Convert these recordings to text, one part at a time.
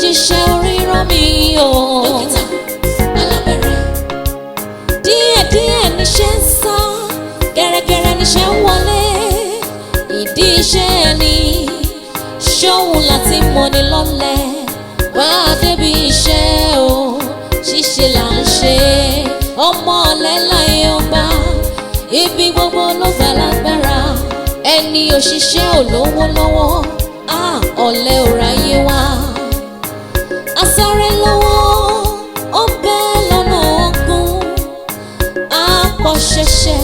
jíṣẹ́ oríran mi o. Dókítà alábẹ́rẹ́. Díẹ̀díẹ̀ níṣẹ́ ń sá, gẹ́rẹ́gẹ́rẹ́ níṣẹ́ ń wọlé. Ìdí iṣẹ́ ẹni ṣóhun láti mọni lọ́lẹ̀. Wá débi iṣẹ́ o, ṣíṣe là ń ṣe. Ọmọ ọ̀lẹ láyé ọba, ibi gbogbo ló gbà lágbára. Ẹni òṣìṣẹ́ ò lówó lọ́wọ́, á ọ̀lẹ ò ráyé wá. Asáré lọ́wọ́, ó bẹ́ lọ́nà ogun. Àpọ̀ ṣẹ̀ṣẹ̀,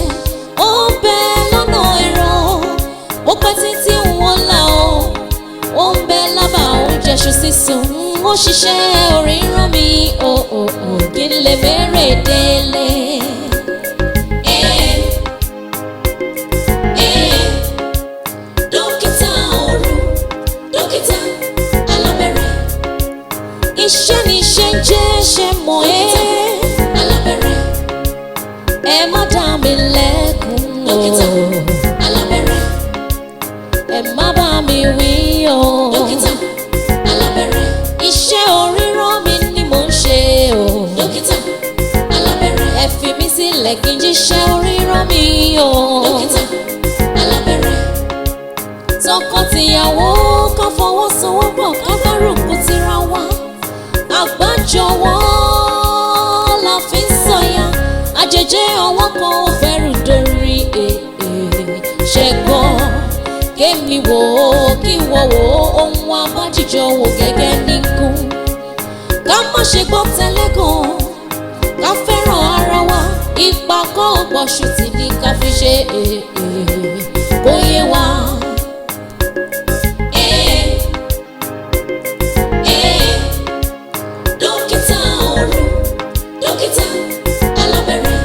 ó bẹ́ lọ́nà ẹ̀rọ. Ó pẹ́ títí wọn là ó, ó ń bẹ lábà oúnjẹ ṣu sísun. Ó ṣiṣẹ́ orí rán mi, ò ò ò kí n lè bẹ̀rẹ̀ délé. Eh, eh, dókítà òru, dókítà alábẹ́rẹ́. Iṣẹ́ ni iṣẹ́ ń jẹ́ ṣe mọ̀ ẹ́. Alábẹ́rẹ́. Ẹ má dá mi lẹ́kun o. Dókítà alábẹ́rẹ́. Ẹ má bá mi wí o. Dókítà alábẹ́rẹ́. Iṣẹ́ oríran mi ni mò ń ṣe o. Dókítà alábẹ́rẹ́. Ẹ fi mí sílẹ̀ kí n jíṣẹ́ oríran mi o. Dókítà alábẹ́rẹ́. Tọkọ-tìyàwó kan fọwọ́sowọ́pọ̀ ká gbárùkù tira wa. Àgbájọwọ́ la fi ń sọ̀yà, àjèjì ọwọ́ kan ò fẹ́rù dórí ṣẹ́gbọ́n. Kémi wò ó kí wọ́n wò ó, ohun abájíjọ wò gẹ́gẹ́ nígún. Ká má ṣe gbọ́ tẹ́lẹ̀gàn, ká fẹ́ràn ara wa, ipa kọ́ ò pọ̀ ṣùtì ní ká fi ṣe kó yé wa. Eh, eh, dókítà òru, dókítà alábẹ́rẹ́.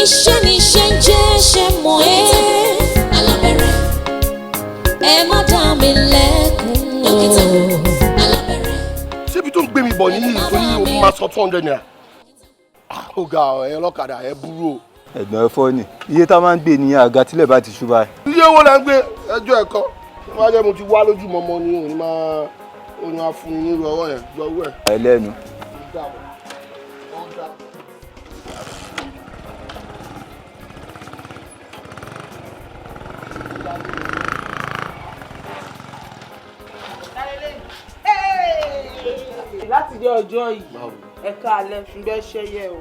Iṣẹ́ ni iṣẹ́ ń jẹ́ ṣe mọ̀ ẹ́. Alábẹ́rẹ́. Ẹ má dá mi lẹ́kun o. Dókítà alábẹ́rẹ́. Ṣébi tó ń gbé mi bọ̀ níyì torí o máa sọ ₦200? Ó ga ọ, ẹ̀yin ọlọ́kadà ẹ burú o. Ẹ̀gbọ́n, ẹ fọ́ ni iye tá a máa ń gbé ní àga tílẹ̀ bá ti ṣú báyìí. Iye owó la ń gbé ẹjọ́ ẹ̀kọ́ ṣé máa jẹ́ mo ti wá lójú mọ́mọ́ ni òun máa òun á fún yín nírú ọwọ́ yẹn jọ owó ẹ̀. Ẹlẹ́nu. Ó dàbọ̀. Ó dàbọ̀. Láti dé ọjọ́ yìí, ẹ̀ka alẹ́ ṣùgbọ́n ṣẹ́yẹ o.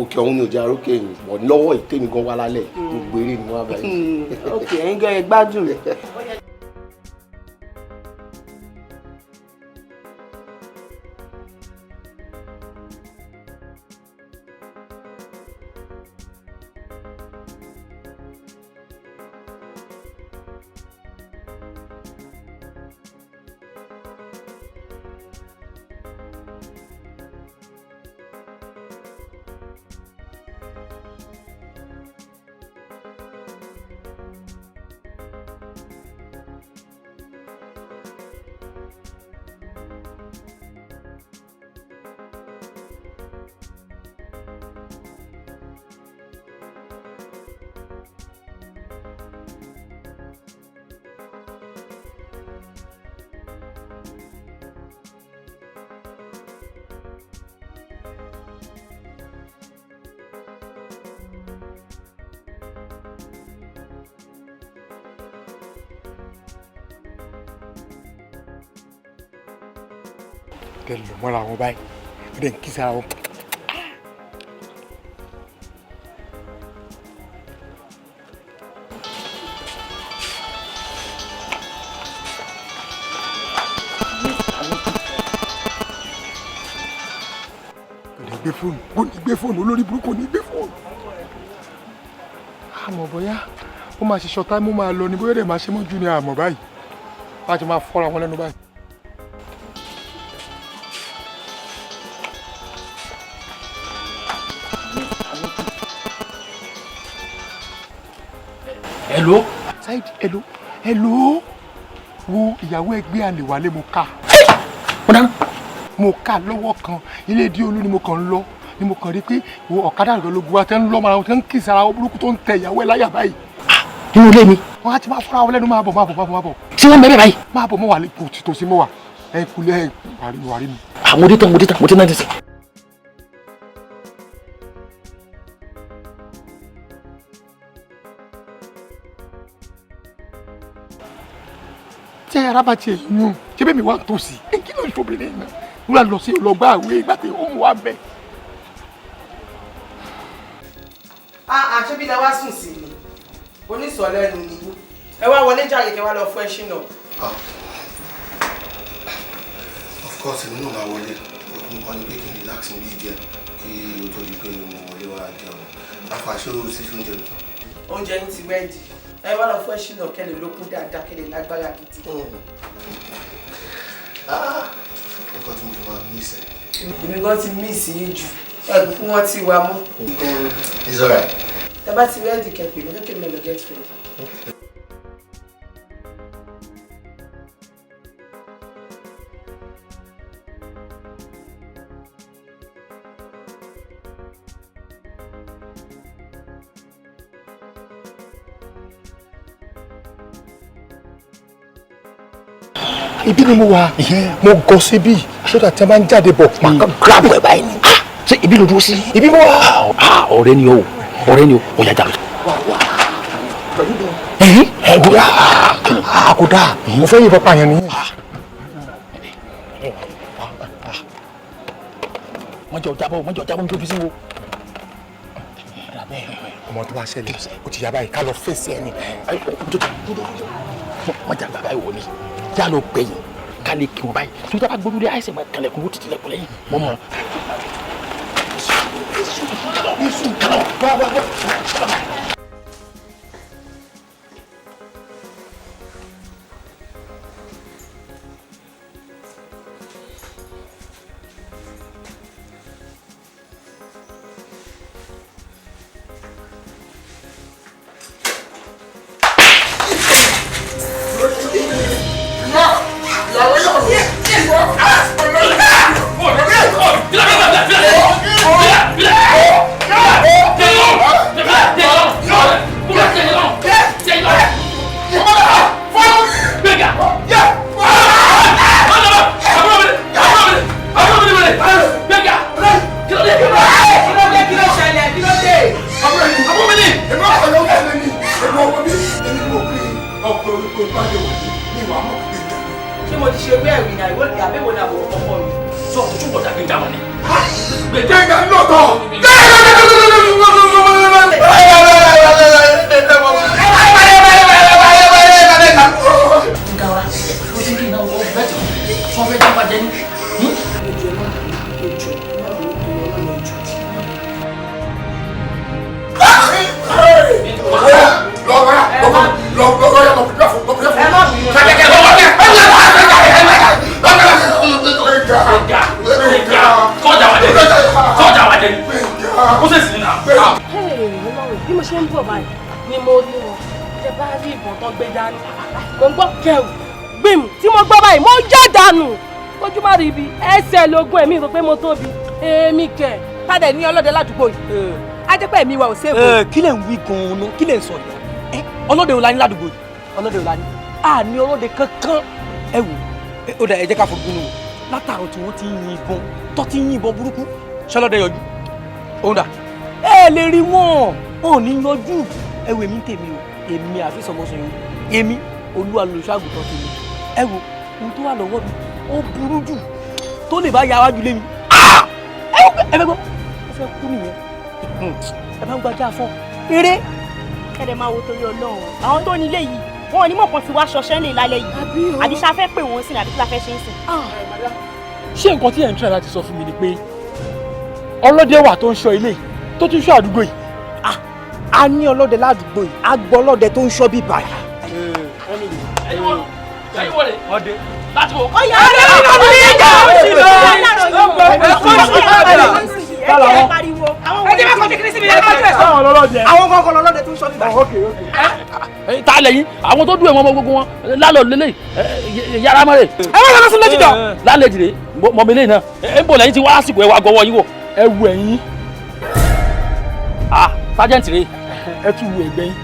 Òkè ọ̀hún ni òjò arókè yìí bọ̀ lọ́wọ́ ìtẹ́mi gan wá lálẹ́, gbogbo eré ni wọ́n á bá yìí. Ok, ẹ̀yin gan ẹ gbádùn rẹ̀. Tẹ lọ mọ́ra wọn báyìí, ó dẹ̀ ń kí sára wọn. Kò ní gbé fóònù, kò ní gbé fóònù, olórí burúkú kò ní gbé fóònù. Àmọ́ bóyá ó máa ṣe ṣọtá mú máa lọ ni, bóyá ó dẹ̀ máa ṣe mọ́jú ni, àmọ́ báyìí láti máa fọ́ra wọn lẹ́nu báyìí. Hello. Saheed, hello, hello. Wo ìyàwó ẹgbẹ́ àlè wálé, mo ká. Mo dáná. Mo ká lọ́wọ́ kan, ilé dí olú ni mo kàn ń lọ ni mo kàn rí pé wo ọ̀kadà rẹ̀ ló gun wa tẹ́ ń lọ́ mara wọn, tẹ́ ń kì sára wọn burúkú tó ń tẹ ìyàwó ẹ̀ láyà báyìí. Nínú ilé mi. Wọ́n á ti máa fọ́ra wọn lẹ́nu. Máa bọ̀, máa bọ̀, máa bọ̀, máa bọ̀. Tí wọ́n bẹ̀rẹ̀ báyìí. Máa bọ̀, mọ́ wà lè kò tòsí mọ́ wà. Ẹ kulẹ̀ wàrí mi. Mo dé tán, mo dé tán, mo dé náà nísìnyí. Tí ara bá tiẹ̀ yún ṣé bẹ́ẹ̀ mi wá tòsí kí ló ń ṣobìnrin náà wúlò lọ sí ọlọgbà àwé ìgbà tí ó mú wa bẹ. Ṣé bí lẹ wá sùn sí ni onísọ̀lẹ́nu ni ẹ wá wọlé jáde kẹ wá lọ fún ẹṣin náà. Of course èmi náà máa wọlé, òkun kan ní pé kí n relax níbí díẹ̀ kí o tó di pé mo wọlé wá jẹun. Àfàṣe ó sì oúnjẹ mi tán. Oúnjẹ yín ti wẹ́ẹ̀dì, ẹ wá lọ fún ẹṣin náà kẹ́ lè lókun dáadáa, kẹ́ lè lágbára gidi. Nǹkan tí mo fi máa miss ẹ. Èmi gan ti miss yín jù, ẹ kúkú wọn ti wá mú. It's alright. Tẹ bá ti rẹ́ẹ̀dì kẹ́ pè mí, lókè mi lọ get ready. Ibi ni mo wà, mo gọ síbí sódà tí a máa ń jáde bọ̀ máa kàn grab ẹ̀ báyìí ni. Ṣé ibi ló dúró sí? Ibi mo wà. Ọ̀rẹ́ ni o, ọ̀rẹ́ ni o, ọ̀yà jà lọ. Kò dáa, mo fẹ́ yìnbọn pààyàn nìyẹn. Mọ̀jọ̀ jábọ̀, mọ̀jọ̀ jábọ̀ ní tó fi sí wo. Ọmọ tó bá ṣẹlẹ̀ ó ti yá báyìí, ká lọ fèsì ẹni. Mọ̀jà bàbá ìwọ ni já lọ gbẹ̀yìn ká lè kí wọn báyìí tó dábàá gbódúlé àìsàn máa kàlẹ̀kùn ó títí lẹ̀kùn lẹ́yìn mọ́ mọ́. Ṣé mo ti ṣe wé ẹ̀rí náà ìwé àbẹ̀wò náà wọ̀ ọkọ mi? Sọ túbọ̀ dàgbé jáwọn ni. Gbẹ̀ngà lọ́tọ̀. Bí mo ṣe ń bọ̀ báyìí ni mo rí wọn, tẹ bá rí ìbọn tó gbé dání, mo ń gbọ́ kẹrù gbìm tí mo gbọ́ báyìí mo já dànù kójú má rí ibi ẹsẹ̀ lógún ẹ̀mí rò pé mo tóbi èmi kẹ̀. Tádẹ ní ọlọ́dẹ ládùúgbò yìí, á jẹ́ pé ẹ̀mí wa ò séèbù. Kí lẹ̀ ń wí gan-an, kí lẹ̀ ń sọ yìí? Ọlọ́dẹ ò la ní ládùúgbò yìí, ọlọ́dẹ ò la ní, a ní ọlọ́dẹ kankan. Ẹ wò ó dà, ẹ jẹ́ ká fojú nù wò látàrọ tí wọ́n ti ń yin ìbọn tó ti ń yin ìbọn burúkú, ṣọlọ́dẹ yọjú òun dà, ẹ lè rí wọn, wọn ò ní yọjú. Ẹ wò, èmi ń tèmi o, èmi àfisọmọsọ yìí, èmi olúwa lolùṣọ́ àgùntàn tèmi. Ẹ wò, ohun tó wà lọ́wọ́ mi ó burú jù tó lè bá ya wájú lé mi. Ẹ wò, ẹ fẹ́ gbọ́, ó fẹ́ kú nìyẹn, ẹ bá ń gbajà fún eré. Kẹ́dẹ̀ máa wo torí Ọlọ́run, àwọn tó nílé yìí wọn ò ní mọ̀ kan fi wá ṣọṣẹ́ lè lálẹ́ yìí, àbí ṣá fẹ́ pè wọ́n sí ni àbí kí la fẹ́ ṣe ń sìn. Ṣé nǹkan tí ẹ̀ ń try láti sọ fún mi ni pé ọlọ́dẹ wà tó ń ṣọ́ ilé tó tún ṣọ́ àdúgbò yìí? A ní ọlọ́dẹ ládùúgbò yìí, a gbọ́ ọlọ́dẹ tó ń ṣọ́ bíbá yìí. Ẹ̀yin wọlé ọdẹ láti wọ. Ó yà á lọ sí ìjà Ẹ jẹ́ bá kọjú kiri síbi ẹ kọjú ẹ̀ sọ. Àwọn kọ̀ọ̀kan lọ́lọ́dẹ tó ń ṣọ́ bíbá yìí. Ta lẹ́yìn àwọn tó dùn ẹ̀ mọ́ ọmọ gbogbo wọn lálọ́ lélẹ̀ yàrá mọ́rẹ̀. Ẹ wọ́n lọ sí lójú jọ. Lálẹ́ jìrè mọ̀mílẹ̀ náà ẹ ń bọ̀ lẹ́yìn tí wàá sìkò ẹ wá gọwọ́ yín wò. Ẹ wo ẹ̀yìn. Sergeant rè. Ẹ tún wo ẹ̀gbẹ́ yín.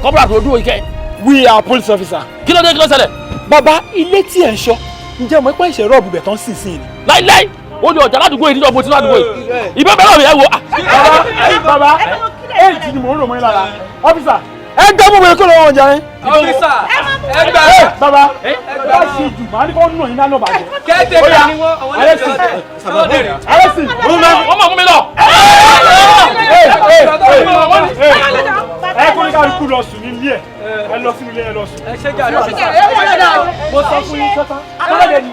Kọ́bùrà tó dúró ikẹ́. We are police officer. Kí ló dé, kí ló ṣẹlẹ̀? Bàbá, ilé tí ẹ̀ ń ṣọ́ Ǹjẹ́ mo pẹ́ ìṣe rọ́ọ̀bù bẹ̀ tán sì sí ni. Láíláí ó ní ọjà ládùúgbò yìí níjọ́ mo ti ládùúgbò yìí. Ìbọn bẹ́ẹ̀ lọ́wọ́ mi ẹ wo. Bàbá èjì ni mò ń rò mọ́ yín lára. Ọ́físà ẹ gbẹ́ mú wẹ̀ kó lọ́wọ́ ọjà yín. Ọ́físà ẹ gbà. Bàbá ẹ bá ṣe jù màá ní kó nù yín lánàá bàjẹ́. Kẹ́tẹ́ kan ni wọ́n àwọn ẹlẹ́sìn. Arẹ́sì. Wọ́n máa mú mi lọ. Ẹ kó ní kálukú lọ sùn ní ilé ẹ. Ẹ lọ sínú ilé ẹ lọ sùn. Ẹ ṣe jàre. Mo sọ fún yín sọ́tàn. Ọlọ́dẹ ni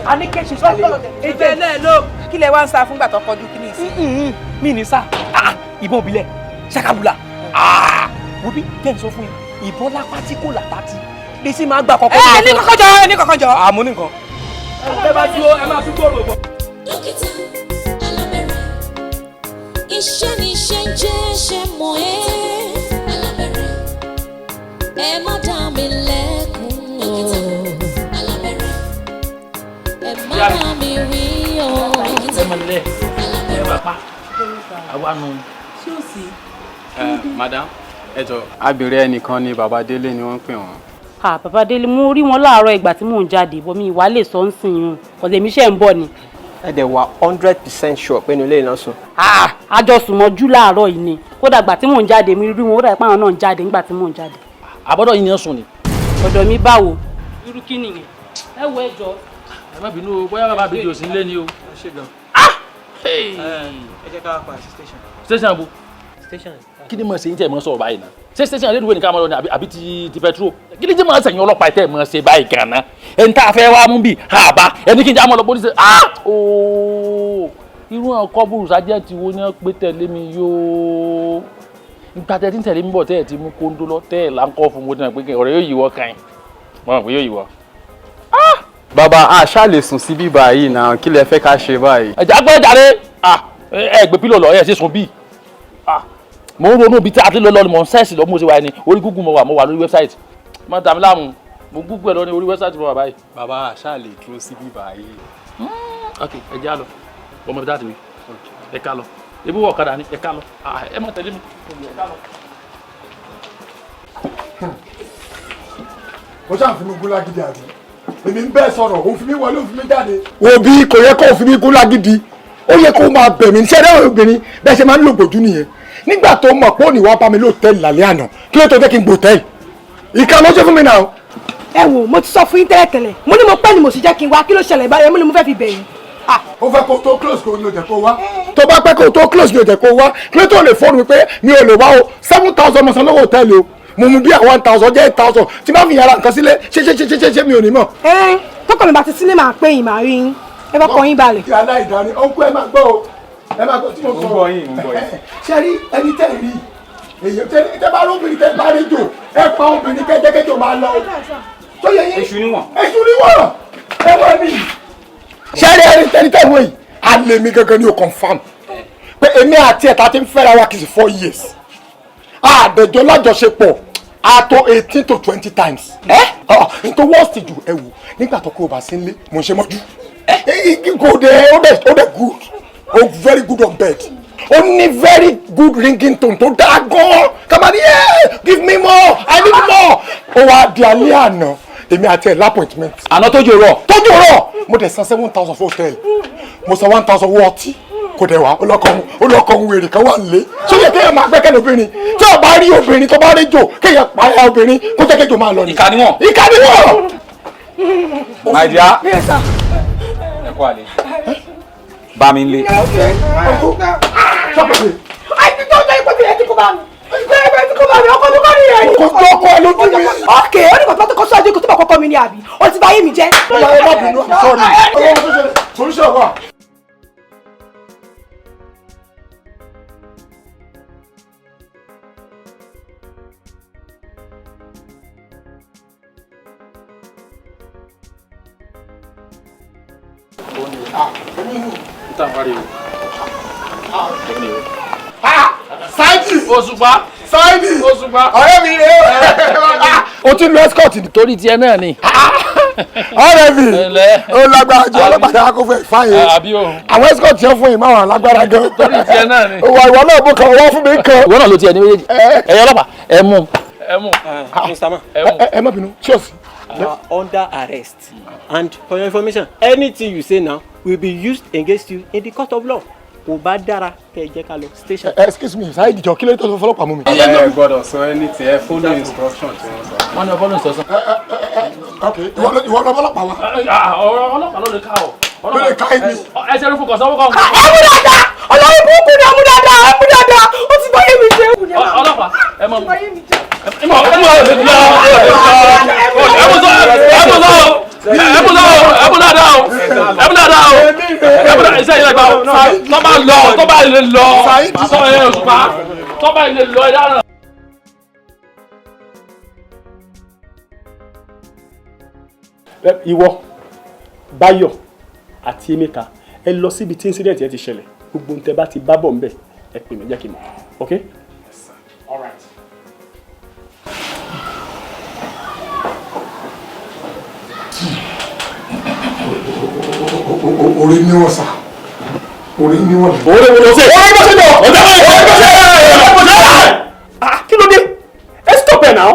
a ní kẹ́sì sọ́lẹ̀. Ibẹ̀ náà ló kí lẹ wá ń sá fúngbà tó kọjú kí ní ìsìn. Mi ní sá ìbọn òbílẹ̀ ṣakabula wo bí jẹ́ n sọ fún yín ìbọn lápá tí kò lápá tí lè sí máa gbà kọ́kọ́. Ẹ ní kọ́kọ́ jọ ẹ ní kọ́kọ́ jọ. Àmú nìkan. Ẹ bá dúró ẹ máa tún gbòòrò bọ̀. Dókítà alábẹ́rẹ́ iṣẹ́ ni iṣẹ́ ń jẹ́ ṣe mọ̀ ẹ́. Alábẹ́rẹ́ ẹ má dá mi lẹ́kun o. Dókítà alábẹ́rẹ́ ẹ má dá mi rí o. Ẹ mọ̀ nílẹ̀ ẹ bá pa àwa nù. Ṣé o sì? Madam, ẹ jọ̀ọ́ abèrè ẹnìkan ni bàbá Délé ni wọ́n ń pè wọ́n. Ah, bàbá Délé mo rí wọn láàárọ̀ ìgbà tí mò ń jáde bọ́ mi ìwà lè sọ ń sìn yún ọ̀sẹ̀ mi ṣe ń bọ̀ ni. Ẹ dẹ̀ wà 100% sure pé inú ilé iná sùn. Ah, àjọsùnmọ́jú láàárọ̀ yìí ni kódà ìgbà tí mò ń jáde mi rí wọn ó dà pé àwọn náà ń jáde nígbà tí mò ń jáde. Àbọ̀dọ̀ yìí ni wọ́n sùn ni. Ọ̀dọ̀ mi báwo. Irú kí nìyẹn? Ẹ wo ẹjọ́. Ẹ má bínú o, bóyá bàbá àbíjì ò sí nílé ni o. Ẹ ṣe gan. Ẹ jẹ́ ká wá pa sí station. Station bo. Station. Kí ni mo ṣe ń tẹ̀ mọ́ sọ̀rọ̀ báyìí náà? Ṣé station rédíò nìkan máa lọ ni àbí ti petrol? Kí ni tí mo ṣẹ̀yìn ọlọ́pàá tẹ̀ mọ́ ṣe báyìí gan-an? Ẹni tá a fẹ́ wá mú bí àbá ẹni kí n já mọ́ lọ pólísì. Ooo irú àwọn kọ́bùrù sájẹ́ǹtì wo ni wọ́n pé tẹ̀lé mi yóò. Nígbà tẹ́ tí ń tẹ̀lé mi bọ̀ tẹ́ ẹ̀ ti mú kóńdó lọ tẹ́ ẹ̀ là ń kọ́ fún mo ti mọ̀ pé ọ̀rẹ́ yóò yíwọ́ kan yín. Mo mọ̀ pé yóò yíwọ́. Bàbá a ṣáà lè sùn síbí báyìí náà kí lẹ fẹ́ ká ṣe báyìí. Ẹ̀jẹ̀ agbẹ́ jàre ẹ gbé pílò lọ ẹ ṣe sùn bíi mo ń ronú ibi tí a ti lọ lọ mọ̀ ń sẹ́ẹ̀sì lọ mo ṣe wà ní orí Google mo wà lórí wẹ́bsáìtì má dàmí láàmú mo Google ẹ̀ lọ ní orí wẹ́bsáìtì mo wà báyìí. Bàbá a ṣáà lè dúró síbí báyìí. Ok ẹ jẹ́ á lọ ọmọ ibi tá a ti wí ẹ ká lọ ebi wọ ọ̀kadà ni ẹ ká lọ ẹ má tẹ̀lé mi ẹ ká lọ. Ó ṣáà fi mi gún lágídí àbí èmi ń bẹ́ẹ̀ sọ̀rọ̀ òun fi mí wọlé òun fi mí jáde. Òbí kò yẹ kó fi mí gún lágídí ó yẹ kó máa bẹ̀ mí ṣẹ́rẹ́ obìnrin bẹ́ẹ̀ ṣe máa ń lò gbòjú nìyẹn nígbà tó mọ̀ pé òní wàá bá mi lóòtẹ́ẹ̀lì lálẹ́ àná kí ló tó jẹ́ kí n gbòtẹ́ẹ̀lì ìka ló ṣe fún mi náà. Ẹ wò mo ti sọ fún yín tẹ́lẹ̀tẹ́lẹ̀ mo ní mo pẹ́ ni mo sì jẹ́ kí n wá kí ló ṣẹlẹ̀ báyẹn mo ní mo fẹ́ fi bẹ̀ yín. Ó fẹ́ kó tó close kó ló jẹ́ kó wá tó bá pẹ́ kó tó close ló jẹ́ kó wá kí ló tó lè fọ́ọ̀nù pé mi ò lè wá o 7,000 mo san lọ́wọ́ hòtẹ́ẹ̀lì o mo mú bí i 1,000 jẹ́ 8,000 tí bá fi yàrá nǹkan sílẹ̀ ṣe mi ò ní mọ̀. Ẹ tọkọ mi bá ti sílé máa pé yín máa rí yín ẹ bá kọ yín balẹ̀. Kí aláìdáni ọkọ ẹ máa gbọ́ o ẹ máa gbọ́ tí mo sọ. Mo ń gbọ́ yín, mo ń gbọ́ yín. Ṣé rí ẹni tẹ́ rí èyí tẹ́ bá róbìnrin tẹ́ bá rédíò ẹ pa obìnrin kẹ́jẹ́kẹ́jọ máa lọ. Tó yẹ yín Èṣù níwọ̀n. Èṣù níwọ̀n ẹ wọ́n mi. Ṣé rí ẹni tẹ́ wọ̀ yìí alẹ́ mi gangan ni o confirm pé èmi àti ẹ̀ta ti ń fẹ́ra wa kìí sí 4 years àdẹ̀jọ́ lájọṣepọ̀ àtọ 18 to 20 times. Ẹ ọ̀ nítorí worst jù ẹ wò nígbà tó kó o bá sí nílé mo ń ṣe mọ́jú. Kò dé ó dẹ̀ good ó very good on bed ó ní very good ringing tone tó dáa gan-an kàmá ní ẹ give me more I need more. Ó wá di alẹ́ àná èmi àti ẹ̀ l'appointment. Àná tójú rọ̀. Tójú rọ̀ mo dẹ̀ san 7,000 fún hòtẹ́ẹ̀lì mo san 1,000 owó ọtí kò dẹ̀ wá olọ́kọ̀ ohun èrè kan wà nílé ṣé yẹ kéèyàn máa gbẹ́kẹ̀lé obìnrin tí ó bá rí obìnrin tó bá rí jò kéèyàn pa ẹ obìnrin kó jẹ́ kéjò máa lọ ni. Ìkà ni wọ́n. Ìkà ni wọ́n. My dear. Yes, sir. Ẹ kú àlejò. Bá mi lé. Kò tó ọkọ ẹ lójú mi. Ok, ó ní bàbá tó kọ́ sọ́ọ́dún kò tó bá kọ́kọ́ mi ní àbí ó ti bá yé mi jẹ́. Ọlọ́run ẹ má bínú, I'm sorry. Ọlọ́run tó ṣẹlẹ̀, solution wà. Sáìdì. Òṣùpá. Sáìdì. Òṣùpá. Ọ̀rẹ́ mi rè é. O ti lu escort ni. Torí tiẹ̀ náà ni. Ọ̀rẹ́ mi. Ó lágbára ju ọlọ́pàá tí a kò fẹ́ fáyé. Àbí o. Àwọn escort yẹn fún yìí máa wà lágbára gan. Torí tiẹ̀ náà ni. Ìwà ìwọ náà bó kan wọ́n fún mi kan. Ìwọ náà ló tiẹ̀ ní méjèèjì. Ẹ̀yin ọlọ́pàá ẹ mú. Ẹ mú. Mr. Man. Ẹ má bínú, ṣọ́ọ̀ṣì. You are under arrest and for your information, anything you say now will be used against you in the court of law. Kò bá dára kẹ́ ẹ jẹ́ ká lọ station. Excuse me, Saheed, jọ kí ló tó fọlọ́pàá mú mi. Ẹ gbọ́dọ̀ sọ anything, ẹ follow instruction tí wọ́n sọ. Wọ́n ní ọ follow instruction. Ok, ìwọ lọ fọlọ́pàá wa. Ọ̀rọ̀ ọlọ́pàá ló lè ká ọ. Ló lè ká èmi. Ẹ ṣe irúfún kan sanwó kan. Ẹ mú dáadáa, ọlọ́run burúkú ni, ẹ mú dáadáa, ẹ mú dáadáa, ó ti báyé mi jẹ́. Ọlọ́pàá, ẹ mọ̀ ẹ mọ̀ ẹ mọ̀ ẹ mọ̀ ẹ mọ̀ ẹ mú lọ, ẹ mú dáadáa o, ẹ mú dáadáa o, ẹ mú dáadáa. Iṣẹ́ ìlẹgbà o, tó bá lọ, tó bá lè lọ, sọ ẹ òṣùpá, tó bá lè lọ, ẹ dáná. Ìwọ, Báyọ̀ àti Emeka, ẹ lọ síbi tí incident yẹn ti ṣẹlẹ̀. Gbogbo ohun tẹ́ bá ti bá bọ̀ ńbẹ̀, ẹ pè mí, jẹ́ kí n mọ̀. Okay? Yes, sir. All right. Orí níwọ̀n sá, orí níwọ̀n. Orí wo ló ṣe? Orí bó ṣe jọ. Ọ̀dọ́ orí bó ṣe. Orí bó ṣe. Ah, kí ló dé? Ẹ stop ẹ náà.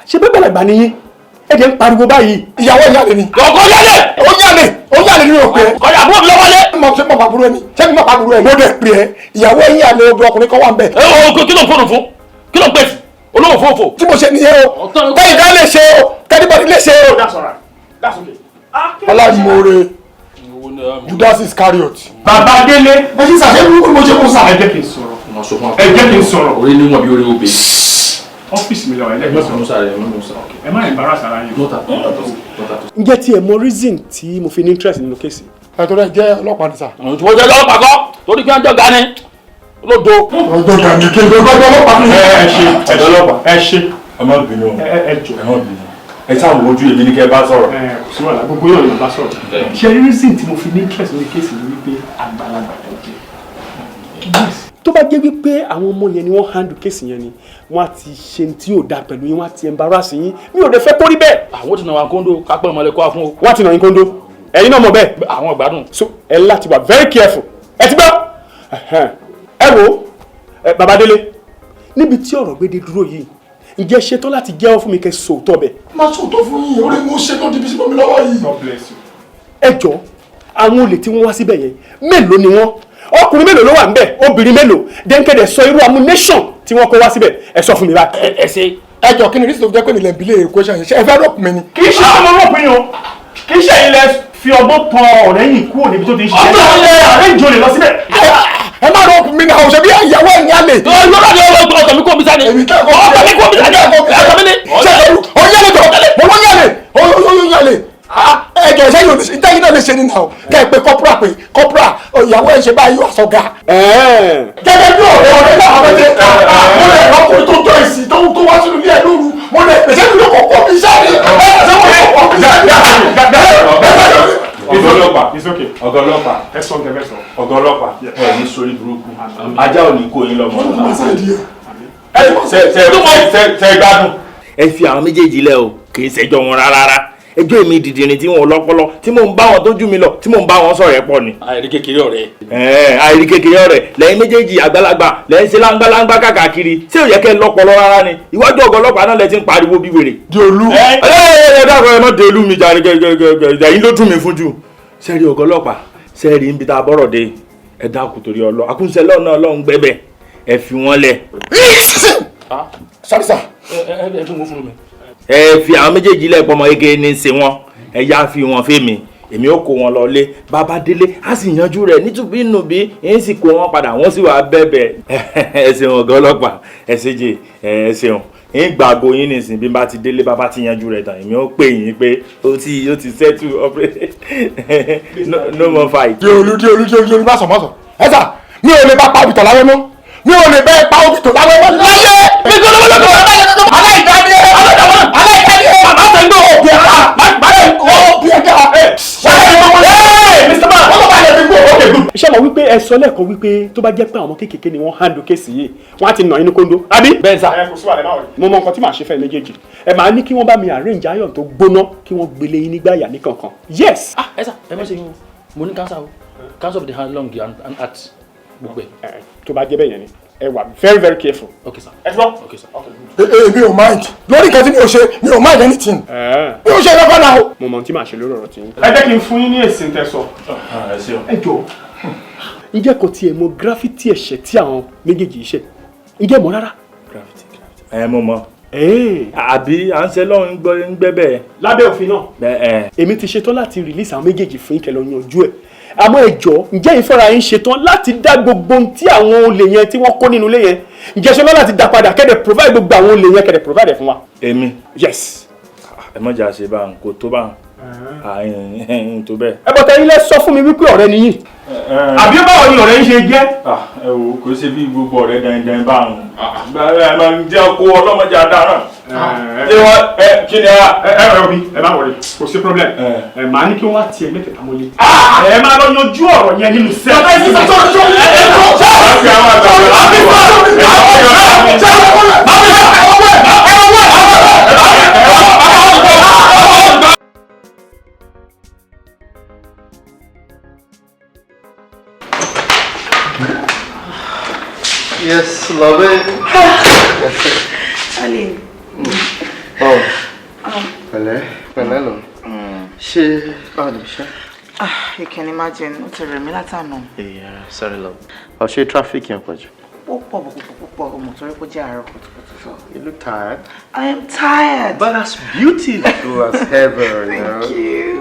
Ṣé bẹ́ẹ̀ bẹ̀rẹ̀ gbà nìyí? Ẹ jẹ́ ń pariwo báyìí. Ìyàwó ìyá mi ni. Ọkọ yálẹ̀. Ó yálẹ̀, ó yálẹ̀ nínú òpè. Kọjá àbúrò mi lọ́wọ́lé. Mo ṣe mọ̀ pàbúrò ẹni, ṣé mi mọ̀ pàbúrò ẹni? Mo dẹ̀ pè é, ìyàwó ìyá mi obìnrin ọkùnrin kan wà ń bẹ̀. Ẹ o, kí ló ń fóònù fún? Kí ló ń pèsè? Olówó fòfò. Tí mo ṣe nìyẹn o, tẹ́yìn ká lè ṣe o, tẹ́nibọ̀dì lè ṣe o. That's all right. That's okay. Aláìmoore Judas Iscariot. Bàbá Délé. Ẹ ṣe sàṣẹ́ burúkú ni mo ṣe kó sà. Ẹ jẹ́ kí n sọ̀rọ̀. Ẹ jẹ́ kí n sọ̀rọ̀. Orí níwọ̀n bí orí obì. Ọ́fíìsì mi lọ, ẹ lẹ́gbẹ̀ẹ́ sọ̀rọ̀. Ẹ má embarrass ara yín. Ǹjẹ́ tí ẹ mọ reason tí mo fi ní interest nínú case? Ẹ tó rẹ jẹ́ ọlọ́pàá ni sà. Wọ́n jẹ́ ọlọ́pàá kọ́, torí kí wọ́n jọ ga ni. Lódo. Ọjọ́ ga ni kí n gbọ́dọ̀ ọlọ́pàá ni. Ẹ ṣe, ẹ ṣe, ẹ ṣe. Ẹ má bínú. Ẹ jọ. Ẹ má bínú. Ẹ sáà wojú èmi ní kẹ́ bá sọ̀rọ̀. Ẹ kò sí wàhálà, gbogbo yóò lọ bá sọ̀rọ̀. Ṣé reason tí mo fi ní interest nínú case ni wípé àgbàlagbà ló jẹ́. Tó bá jẹ́ wípé àwọn ọmọ yẹn ni wọ́n handle case yẹn ni, wọ́n á ti ṣe tí yóò dáa pẹ̀lú yín, wọ́n á ti embarrass yín. Mi ò dẹ̀ fẹ́ kó rí bẹ́ẹ̀. Àwọn ti nà wá kóńdó, kápẹ́ ìmọ̀lẹ̀ kó wa fún o. Wọ́n á ti nà yín kóńdó. Ẹ̀yin náà mọ̀ bẹ́ẹ̀. Àwọn ìgbádùn. So ẹ láti wà very careful. Ẹ ti gbọ́. Ẹ wo Bàbá Délé, níbi tí ọ̀rọ̀ gbé dé dúró yìí, ǹjẹ́ ṣetán láti jẹ́wọ́ fún mi kẹ́ sòótọ́ bẹ̀? Má sòótọ́ fún yín, orí mo ṣe tó di bí sí mọ́ mi lọ́wọ́ yìí. God bless you. Ẹ jọ, àwọn olè tí wọ́n wá síbẹ̀ yẹn, mélòó ni wọ́n? Ọkùnrin mélòó ló wà ńbẹ̀? Obìnrin mélòó? Dẹ́ńkẹ́dẹ̀ sọ irú ammunition tí wọ́n kó wá síbẹ̀, ẹ sọ fún mi báyìí. Ẹ ṣe. Ẹ jọ, kí ni reason tó fi jẹ́ pé mi lè bi léèrè question yẹn? Ṣé ẹ fẹ́ rọ́pù mi ni? Kì í ṣe ọmọ rọ́pù yín o, kì í ṣe ilẹ̀ fi ọgbọ́n tan ọ̀rẹ́ yìí kúrò níbi tó ti ń ṣiṣẹ́. Ọ̀tọ̀ ilẹ̀ àárẹ̀ ìjọ lè lọ síbẹ̀. Ẹ má rọ́pù mi náà, ṣe bí ìyàwó ẹ̀yìn alẹ̀. Lọ́dọ̀ ni ọkọ̀ mi kò mi sáré. Ọkọ̀ mi kò mi sáré. Ọkọ̀ mi ni. Ṣé ọ̀yẹ́lẹ̀ jọ, mo wọ́n yẹ̀lẹ̀, ọ̀yẹ́lẹ̀. Ẹ jọ, ṣé yóò ṣe ìtẹ́yìn náà lè ṣe nínú àwọn kẹ́ ẹ pé kọ́pùrà, pé kọ́pùrà ìyàwó ẹ̀ ṣe báyìí yóò sọ̀gá. Gẹ́gẹ́ bí ọ̀rẹ́ ọ̀rẹ́ náà wọ́n ti mo lè ọkùnrin tó jọ ìsìn tó wá sínú ilé ẹ̀ lóru, mo lè pèsè mi ló kọ̀ọ̀kọ̀ mi sáré. Ẹ ṣe wọ́n kọ̀ọ̀kọ̀ mi sáré. Ọ̀gá ọlọ́pàá, It's okay. ọ̀gá ọlọ́pàá, Ẹ sọ nǹkan fẹ́ sọ. Ọ̀gá ọlọ́pàá, ẹ ní sórí burúkú, ajá ò ní kó yín lọ́mọ. Ṣe gbádùn. Ẹ fi àwọn méjèèjì lẹ̀ o, kì í ṣẹjọ́ wọn rárá. Ẹjọ́ èmi dìdìrín tí wọn lọ́pọlọ, tí mò ń bá wọn tó jù mí lọ, tí mò ń bá wọn sọ̀rọ̀ ẹ̀ pọ̀ ni. Àìrí kékeré ọ̀rẹ́. Àìrí kékeré ọ̀rẹ́ lẹ́yìn méjèèjì àgbàlagbà lẹ́yìn ṣe láńgbáláńgbá káàkiri, ṣé ò yẹ kẹ́ ẹ lọ́pọlọ rárá ni? Iwájú ọ̀gá ọlọ́pàá náà lẹ ti ń pariwo bí wèrè. Diolú. Ẹ ẹ ẹ dákun, ẹ má Diolú mi jàre, gẹgẹgẹ ẹ̀yin ló dùn mí fún jù. Sẹ́ẹ̀rì ọ̀gá ọlọ́pàá, sẹ́ẹ̀rì ń bi tá a bọ́rọ̀ dé, ẹ dákun torí ọlọ́ àkúnṣe lọ́nà Ọlọ́run gbẹ́bẹ̀, ẹ fi wọ́n lẹ̀. Sorry sir. Ẹ fún mi, fún mi. Ẹ fi àwọn méjèèjì lẹ̀, pọmọ kékeré ní í ṣe wọn, ẹ yá fi wọn fèmí, èmi ó kó wọn lọ lé bàbá délé, á sì yanjú rẹ̀ nítubí nùbí, ń sì kó wọn padà, wọ́n sì wà bẹ̀bẹ̀. Ẹ ṣeun ọ̀gá ọlọ́pàá, ẹ ṣe jẹ, ẹ ṣeun. Ń gbàgbọ́ yín nìsín, bí n bá ti délé, bàbá ti yanjú rẹ̀ tán, èmi ó pè yín pé ó ti settle operation, no more fight. Diolú, Diolú, Diolú, Diolú, má sọ, má sọ. Ẹ sà, mi ò lè bá pa òbítọ̀ láwẹ́ mọ́, mi ò lè bẹ́ẹ̀ pa òbítọ̀ láwẹ́ mọ́ láyé. Mi kò lọ́wọ́ lọ́wọ́. Aláìdáni ẹ, aláìdáni ẹ, Bàbá tẹ̀ ń gbọ́. Òbí ẹ̀ ká, òbí ẹ̀ ká. Mr. Man, wọ́n bá lè fi gbó. Okay, good. Ṣé mo wípé ẹ sọ lẹ́ẹ̀kan wípé tó bá jẹ́ pé àwọn kéékèèké ni wọ́n handle case yìí, wọ́n á ti nà inú kóńdó, àbí? Bẹ́ẹ̀ sà. Ẹ kò sí wàhálà, ẹ má wọlé. Mo mọ nǹkan tí màá ṣe fẹ́ méjèèjì. Ẹ máa ní kí wọ́n bá mi arrange iron tó gbóná kí wọ́n gbélé yín nígbà yà ní kankan. Yes. Ah, ẹ sà, ẹ má ṣe yín o. Mo ní cancer o. Cancer of the hand, lung and heart. Gbogbo ẹ̀. Tó bá jẹ́ bẹ́ẹ̀ yẹn ni, Ẹ wà very very careful. Okay sir. Ẹ gbọ́. Okay sir. Èmi ò mind lórí nǹkan tí mi ò ṣe, mi ò mind anything, mi ò ṣe lọ́kọ́ náà o. Mo mọ ohun tí màá ṣe lórí ọ̀rọ̀ tí yín. Ẹ jẹ́ kí n fún yín ní èsì tẹ́ sọ. Ẹ ṣeun. Ẹ jọ, ǹjẹ́ kò tiẹ̀ mọ gravity ẹ̀ṣẹ̀ tí àwọn méjèèjì yìí ṣẹ̀? Ǹjẹ́ mọ̀ rárá? Ẹ mo mọ. Àbí à ń ṣe lọ́run ń gbẹ́ bẹ́ẹ̀. Lábẹ́ òfin náà. Bẹ́ẹ̀. Èmi ti ṣetán láti release àwọn méjèèjì fún ìkẹlẹ yanjú ẹ̀, àmọ́ ẹ jọ̀ọ́, ǹjẹ́ ìfọ́ra yín ṣetán láti dá gbogbo ohun tí àwọn olè yẹn tí wọ́n kó nínú ilé yẹn, ǹjẹ́ ṣetán láti dá padà, kẹ́dẹ̀ provide gbogbo àwọn olè yẹn, kẹ́dẹ̀ provide ẹ̀ fún wa? Èmi. Yes. Ẹ mọ̀jà ṣe bá ń kó tó bá ń tó bẹ́ẹ̀. Ẹ bọ̀tẹ̀ ilé sọ fún mi wípé ọ̀rẹ́ ni yín. Àbí báwo ni ọ̀rẹ́ yín ṣe jẹ́? Ẹ wo, kò ṣe bí gbogbo ọ̀rẹ́ dandan bá ń. Ẹ máa ń jẹ́ kó ọlọ́mọdé àdáná. Ṣé wọ́n ẹ kí ni a. Ẹ ẹ obi, ẹ má wọlé, kò sí problem. Ẹ máa ní kí wọ́n á tiẹ̀ mẹ́tẹ̀ẹ̀ta mọ́lé. Ẹ máa lọ yanjú ọ̀rọ̀ yẹn nínú sẹ́ẹ̀. Bàbá yìí sọ sọ sọ Yes, love it. Darling. Oh, pẹ̀lẹ́, pẹ̀lẹ́ lọ. Ṣé báwo ni iṣẹ́? Ah, you can imagine, ó ti rẹ̀ mí látànà. Yeah, sorry love. Ọ̀ ṣe traffic yẹn pọ̀ jù. Ó pọ̀ púpọ̀ púpọ̀, ọmọ torí kó jẹ́ àárọ̀ kùtùkùtù sọ. You look tired. I am tired. But as beautiful as ever. Thank you.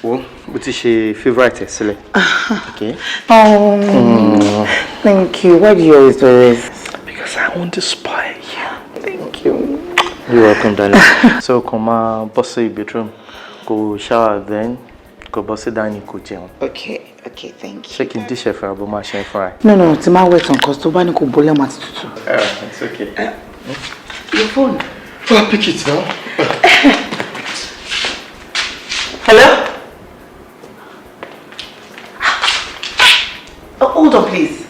Wo, mo ti ṣe favourite ẹ sílẹ̀. Okay. Oh, thank you. Why do you always do this? Because I want to spoil you. Thank you. You're welcome, darling. So, kàn máa bọ́ sí bedroom, kó shower, then kó bọ́ sí dining, kó jẹun. Okay, thank you. Ṣé kí n díṣẹ́ fún ẹ, àbó máa ṣe é fúnra ẹ? No, tí máa wẹ̀ tán kan tó bá ní kò bọ́lẹ̀ máa ti tutù. It's okay. Your phone. Well, pick it now. Hello? Oh, hold on, please.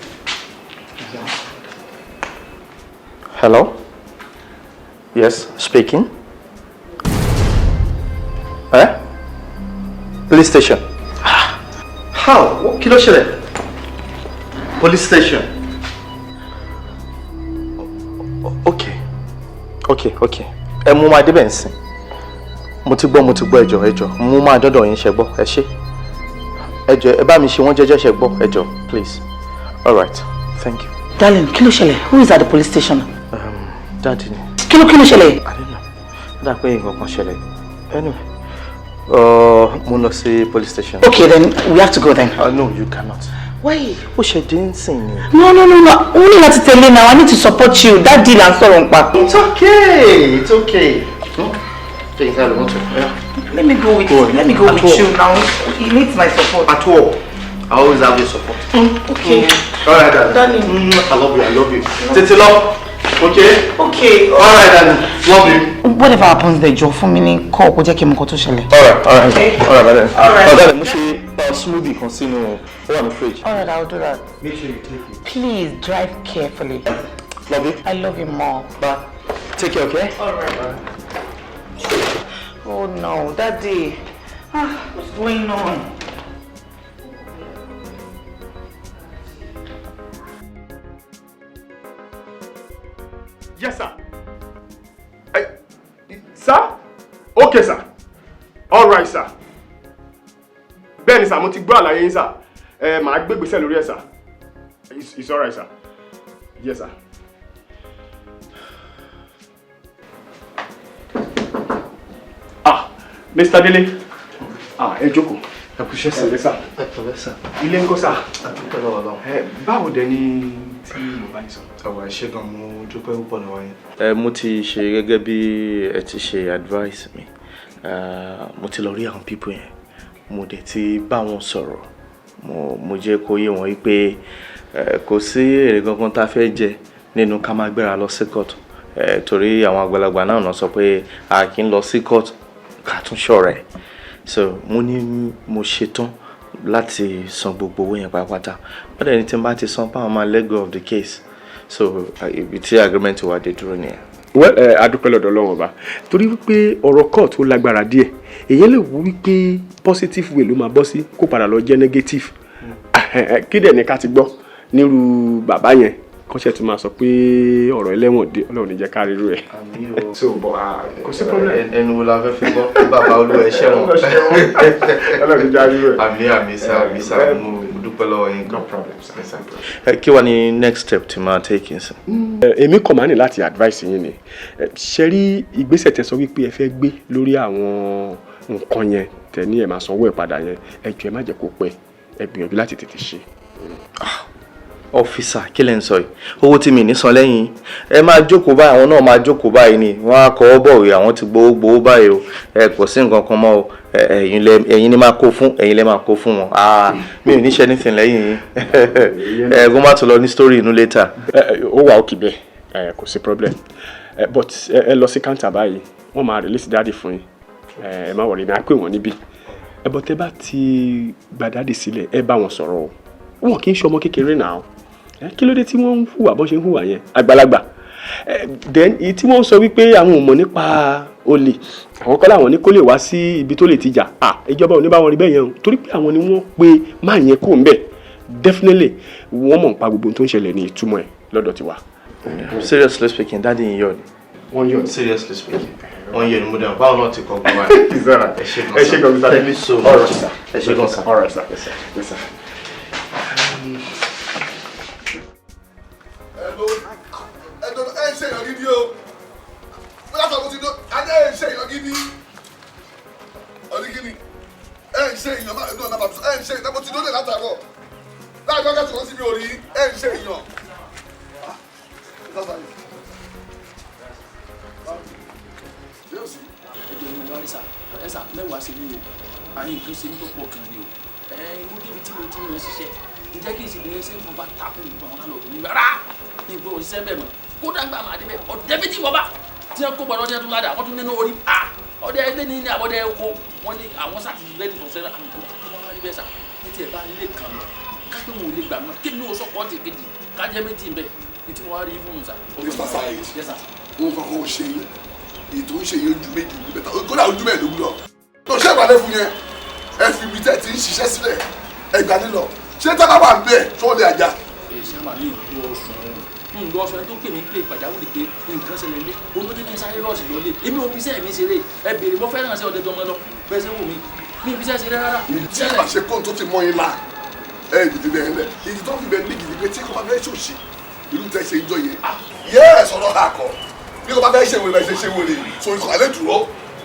Hello? Yes, speaking. Eh? Police station. How? Kí ló ṣẹlẹ̀? Police station. Okay. Okay. Ẹ mú máa débẹ̀ nsìn. Mo ti gbọ́, mo ti gbọ́, ẹ jọ̀ọ́, ẹ jọ̀ọ́. Mo máa dọ́dọ̀ yín, ṣẹ gbọ́, ẹ ṣé. Ẹ jọ̀ọ́, ẹ bá mi ṣe wọ́n jẹ́jẹ́, ṣẹ gbọ́, ẹ jọ̀ọ́, please. All right, thank you. Darling, kí ló ṣẹlẹ̀? Who is at the police station? Daddy ni. Kí ló ṣẹlẹ̀? I don't know. Ó dà pé nǹkan kan ṣẹlẹ̀. Anyway, mo lọ sí police station. Okay, then we have to go then. No, you cannot. Why? Ó ṣe dé ń sìn ni. No. O ní láti tẹ̀lé now. I need to support you. Daddy là ń sọ̀rọ̀ nípa. It's okay. It's okay. Take inside the motor. Yeah. Let me go with Go on. Let me go At with all. you now. He needs my support. At all. I always have your support. Okay. All right, darling. Darling. I love you. I love you. Tètè lọ. Okay. Okay. All right, darling. Love you. Whatever happens there, jọ̀ọ́ fún mi ní call, kó jẹ́ kí n mọ nǹkan tó ṣẹlẹ̀. All right. All right. Okay. All right, darling. All right. Oh, darling, mo ṣe smoothie kan sínú, ó wà ní fridge. All right, I'll do that. Make sure you take it. Please drive carefully. Love you. I love you more. Bye. Take care, okay? All right. Oh no, Daddy. Ah, what's going on? Yes, sir. Sir? Okay, sir. All right, sir. Bẹ́ẹ̀ni sir, mo ti gbọ́ àlàyé yín sir. Ẹ màá gbé ìgbésẹ̀ lórí ẹ̀ sir. It's all right, sir. Yes, sir. Ah, Mr. Dele. Ah, ẹ jókòó. Ẹ kú iṣẹ́. Ẹ ǹlẹ́ sir. Ẹ pẹ̀lẹ́ sir. Ilé ńkọ́ sir? A dúpẹ́ lọ́wọ́ Ọlọ́run. Ẹ báwo dẹ̀ ni tí mo bá yín sọ? Àwa ṣé gan, mo dúpẹ́ púpọ̀ lọ́wọ́ yín. Ẹ mo ti ṣe gẹ́gẹ́ bí ẹ ti ṣe advice mi. Mo ti lọ rí àwọn people yẹn. Mo dẹ̀ ti bá wọn sọ̀rọ̀. Mo jẹ́ kó yé wọn wípé kò sí èrè kankan tá a fẹ́ jẹ nínú ká máa gbéra lọ sí court. Torí àwọn àgbàlagbà náà sọ pé a kì í lọ sí court ká tún ṣọ̀rẹ́. So mo ní mo ṣetán láti san gbogbo owó yẹn pátápátá. Wọ́n dẹ̀ ní tí n bá ti san, páwọn máa let go of the case. So ibi tí agreement wa dé dúró nìyẹn. Well, ẹ adúpẹ́ lọ́dọ̀ Ọlọ́run Ọba, torí wípé ọ̀rọ̀ court ó lágbára díẹ̀. Èyàn lè wú wípé positive way ló máa bọ́ sí, kó padà lọ jẹ́ negative. Kí dẹ̀ ní ká ti gbọ́ Nírú bàbá yẹn kọ́ṣẹ́ tún máa sọ pé ọ̀rọ̀ ẹlẹ́wọ̀n dé, Ọlọ́run ní jẹ́ ká rírú ẹ̀. So but kò sí problem. Ẹnu wo la fẹ́ fi gbọ́ pé bàbá olúwa ẹ ṣẹ̀wọ̀n? Ọlọ́run ní jẹ́ rírú ẹ̀. Àmín, àmín sir, àmín sir, mo dúpẹ́ lọ́wọ́ yín. No problem, sir. Ẹ kí wàá ní next step tí máa take sir? Èmi kàn máa ní láti advice yín ni. Ṣe rí ìgbésẹ̀ tẹ́ sọ wípé ẹ fẹ́ gbé lórí àwọn nǹkan yẹn, tẹ́ ní ẹ máa sanwó ẹ̀ padà yẹn, ẹ jọ̀ọ́, ẹ má jẹ́ kó pẹ́, ẹ gbìyànjú láti tètè ṣe. Officer, kí lẹ̀ ń sọ yìí? Owó tí mi ní san lẹ́yìn, ẹ máa jókòó báyìí, àwọn náà máa jókòó báyìí ni wọ́n á kọ́ bọ̀wé, àwọn ti gbowó gbowó báyìí o. Ẹ kò sí nǹkan kan mọ́ o. Ẹ̀yin lẹ, ẹ̀yin ni máa kó fún, ẹ̀yin lẹ máa kó fún wọn. Ah, mi ò ní ṣe anything lẹ́yìn yín. Ẹ kó má tún lọ ní story inú later. Ó wà òkè bẹ́ẹ̀, kò sí problem. But ẹ lọ sí counter báyìí, wọ́n máa release daddy fún yín. Ẹ má worry, ní á pè wọ́n níbí. Ẹ bọ́ tẹ́ bá ti gba daddy sílẹ̀, ẹ bá wọn sọ̀rọ̀ o. Wọn kì í ṣe ọmọ kékeré náà. Kí ló dé tí wọ́n ń hùwà bọ́n ṣe ń hùwà yẹn, àgbàlagbà? Then èyí tí wọ́n sọ wípé àwọn ò mọ̀ nípa olè, àwọn kọ́ làwọn ní kó lè wá sí ibi tó lè ti jà. Ah, ìjọba ò ní bá wọn rí bẹ́ẹ̀ yẹn o, torí pé àwọn ni wọ́n pe máa yẹn kó ń bẹ̀. Definitely wọ́n mọ̀ nípa gbogbo ohun tó ń ṣẹlẹ̀ ní ìtumọ̀ ẹ̀ lọ́dọ̀ tiwa. Seriously speaking, daddy yín yọ ni. Wọ́n yọ. Seriously speaking, wọ́n yọ ni. Mo dẹ̀ báwọn náà ti kọ́ gbọ́ báyìí. It's all right. Ẹ ṣé gan. Ẹ ṣé gan, Mr. Thank you so All much. right, sir. Ẹ ṣé gan, sir. All right, sir. Yes, sir. Yes, sir. Ẹ ń ṣe èèyàn gidi o. Mo látọ̀ mo ti dó adé. Ẹ ń ṣe èèyàn gidi ọdí gidi. Ẹ ń ṣe èèyàn náà náà bàbá. Ẹ ń ṣe èèyàn. Mo ti dó lè látàárọ̀ láàbí wákàtí kan sí mi ò rí. Ẹ ń ṣe èèyàn. Ẹjọ ní wàá rí sà, ẹ sà mẹ́wàá sí mi o. Àní nǹkan ṣe mí tó pọ̀ gan ni o. Ẹ inú débi tí mo ti ń ṣiṣẹ́, ǹjẹ́ kí n sì bẹ̀rẹ̀ ṣe mo bá takùn gbogbo àwọn alọ̀ mi rárá ní ìgbé òṣìṣẹ́ bẹ́ẹ̀ mọ̀. Kódà gbà máa débẹ̀, ọ̀dẹ́ méjì wọ́n bá tí wọ́n kó bọ̀ lọ́dẹ́ tó ládàá, wọ́n tún nínú orí a ọdẹ ẹgbẹ́ ní àbọ̀dẹ oko wọ́n ní àwọn sátidé lẹ́dí tó sẹ́ra àmì kó wọ́n wá rí bẹ́ẹ̀ sà. Ní tiẹ̀ bá nílé kan lọ kápẹ́ wọn ò lè gbà mọ́ kí ni o sọ̀kọ́ ti kejì kájẹ́ méjì ń bẹ̀ ní tí mo wá rí fún un sà. Mr. Saheed. Yes, sir. Òun kankan ò ṣe yín. Èyí tó ń ṣe yín ojú méjì ní bẹ́tà, kódà ojú mẹ́ẹ̀ẹ́dógún lọ. Tó ṣe ìpàdé fún yẹn, ẹ fi ibi tẹ́ ti ń ṣiṣẹ́ sílẹ̀, ẹ gbà nílọ. Ṣé tábà wà ń bẹ̀ tó lè àjà? Èsì àmà mi ìlú ọ̀sùn ń lọ ọsùn. Ẹni tó pè mí pé pàjáwìrì pé nǹkan ṣẹlẹ̀ lé òun ló dé kí n sáré rọ́ọ̀sì lọ́lé. Èmi ò fi iṣẹ́ mi ṣeré. Ẹ béèrè, mo fẹ́ràn ṣe ọdẹ jọmọ lọ bẹ́ẹ̀ ṣe wù mí, mi ò fi iṣẹ́ ṣeré rárá. Tí ìbá ṣe kóhun tó ti mọ́ yín la, ẹ dìde bẹ́ẹ̀ lẹ̀. Ìdí tó fi bẹ́ẹ̀ ní gidi pé tí kò bá fẹ́ ṣòṣì ìlú tẹ́ ṣe ìjọ yẹn yẹ́ sọ̀rọ̀ àkọ́ bí kò bá fẹ́ ṣe wèrè bẹ́ẹ̀ ṣe ṣe wèrè so ikọ̀ alẹ́ dúró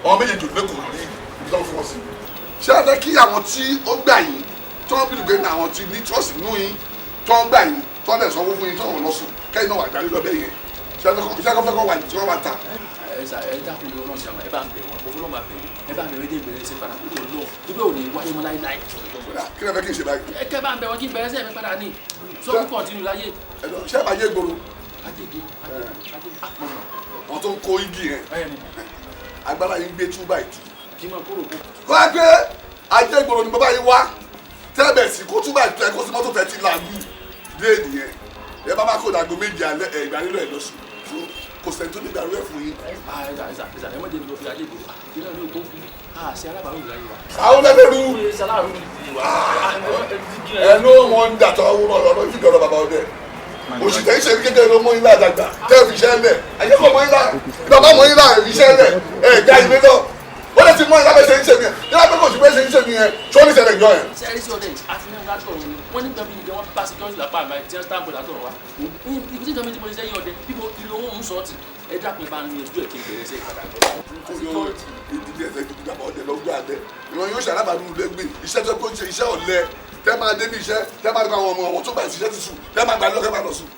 ọmọ méjèèjì lẹ́kọ̀ọ́ ní ibi tó ń fún ọ sí. Ṣé ẹ fẹ́ kí àwọn tí ó gbà yín tí wọ́n bí lùgbẹ́ ní àwọn tí ní trust nínú yín tí wọ́n gbà yín tí wọ́n dẹ̀ sanwó fún yín tí wọ́n lọ sùn kẹ́yìn náà wà dárí lọ bẹ́ẹ̀ yẹn? Ṣé ẹ fẹ́ kọ́ wà tí wọ́n wà ta? Ẹ sà, ẹ dákun lé Ọlọ́run sí àwọn, ẹ bá ń bẹ̀ wọ́n, mo fọlọ́ máa bẹ̀ yín, ẹ bá ń bẹ̀ wọ́n dé ìbẹ̀rẹ̀ ṣe padà kúrò lọ ibẹ̀ ò ní wáyé mọ́ láíláí. Kí ló fẹ́ kí n ṣe báyìí? Ẹ kẹ́ bá ń bẹ̀ wọ́n kí n bẹ̀rẹ̀ sẹ́ mi padà ní sọ́kù continue láyé. Ṣé ẹ bá yé gbòòrò? Ajége, ajége, àpọ̀nà. Wọ́n tó ń kó igi yẹn, agbára yín gbé 2 by 2. Kí n máa kúrò kó. Kó ẹ pé ajé gbòòrò ni bàbá yín wá tẹ́ẹ̀bẹ̀ sí kó 2 by 2, ẹ kó sí mọ́tò tẹ́tí làágùn dé nìyẹn. Ẹ bá má kó dàgbò méjì alẹ́ ẹ ìgbà nílò ẹ lọ sùn fún kò sẹ́ni tó ní ìgbà rẹ̀ fún yín. Ẹ sà, ẹ sà, ẹ sà, ẹ má jẹ́ lọ fi ajé gbòòrò ìpínlẹ̀ ní òkú àṣẹ alábàárò ìlà yìí wa. Àwọn lẹ́lẹ́rú. Ó yẹ sàlárù wa. Ẹnu wọn ń dàtọ̀ àwọn ọ̀rọ̀ ìfìdọ̀rọ̀ bàbá ọdẹ òṣìṣẹ́ ìṣe kékeré ló mú yín láàdàgbà tẹ́ fi iṣẹ́ lẹ̀ ayé kò mú yín lá bàbá mú yín lá iṣẹ́ lẹ̀ ẹ̀ já ìwé náà ó lè ti mú yín lábẹ́ ṣe ń ṣe mi yẹn ní lábẹ́ kò sí bẹ́ẹ̀ ṣe ń ṣe mi yẹn tí ó ní ṣẹlẹ̀ jọ yẹn. Sẹ́ẹ̀rì sí ọdẹ yìí àti ní látọ̀ ọ̀run ni wọ́n ní gbẹ̀mí ìgbẹ́ wọn bá security lápá àgbà tí wọ́n stamp látọ̀ wa ibi tí ìjọba ti mo ṣiṣẹ́ yín ọdẹ bí mo ìlú owó ń sọ ọ́ tì. Ẹ dákun, ẹ bá ń yanjú ẹ̀ kí n bẹ̀rẹ̀ ṣe ìpadà. Ìdílé ẹsẹ̀ gidi bàbá ọdẹ lọ́gbọ́ adẹ ìran yóò ṣàlábàánú lẹ́gbẹ̀ẹ́ iṣẹ́ tó kó ń ṣe iṣẹ́ ọ̀lẹ tẹ́ máa dé bí iṣẹ́ tẹ́ máa gba àwọn ọmọ ọ̀wọ́ tó bá ìṣiṣẹ́ ti sùn tẹ́ máa gbà lọ́kẹ́ máa lọ sùn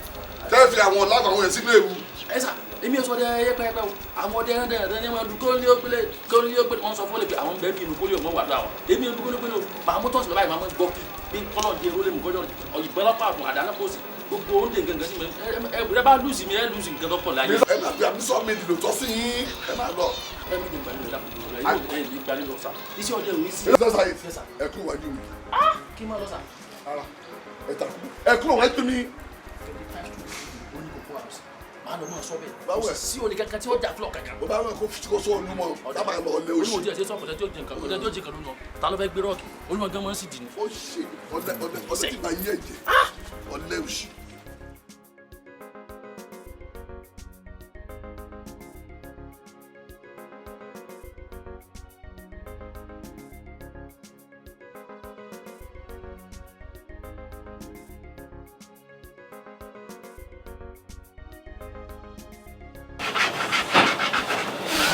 tẹ́ fi àwọn ọ̀làkọ̀ àwọn yẹn sínú ewu. Ẹ sà, èmi ò sọ ọdẹ yẹpẹyẹpẹ o. Àwọn ọdẹ ẹran dẹrẹ ní wọn lu kó ní ó gbélé kó ní ó gbélé. Wọn sọ fọlẹ pé àwọn bẹ́ẹ̀ bí inú kólé ọmọ wàdó àwọn. Èmi ò dúkólé gbélé o. Màá mú tọ́sí lọ báyìí, màá mú gbọ́ kí bí kọ́lọ̀ di eré lẹ́mu kọjọ́ ìbọn lọ́pàá àfọ̀n àdá lọ́pọ̀ òsì gbogbo oúnjẹ gangan sí mi. Ẹ ẹ bá lùsì mi, ẹ lùsì nǹkan tó pọ̀ láyé. Ẹ máa fi àmì sọ mi lò tọ́ sí yín, ẹ máa lọ. Ẹ mi jẹ gbalẹ̀ lọ ẹ ní gbalẹ̀ lọ sà, iṣẹ́ ọdẹ òní sí. Ẹ kú wájú mi. Kí n máa lọ sà. Ẹ ta ẹ kúrò wájú mi. Máa lọ máa sọ bẹ́ẹ̀ kò sí olè kankan tí ó jà fúlọ̀ kankan. Bó bá wọn kó fi kó sọ olúmọ dábàá lọ lé oṣù. Olúmọ tí a ṣe sọ kọjá tí ó jẹ nǹkan kọjá tí ó jẹ nǹkan lónà, ta ló fẹ́ gbé rọ́ọ̀kì? Olúmọ gan máa ń sì dì ní. Ó ṣe ọdẹ ọdẹ ọdẹ tí máa yí ẹ̀jẹ̀. Ọ̀lẹ́ òṣì.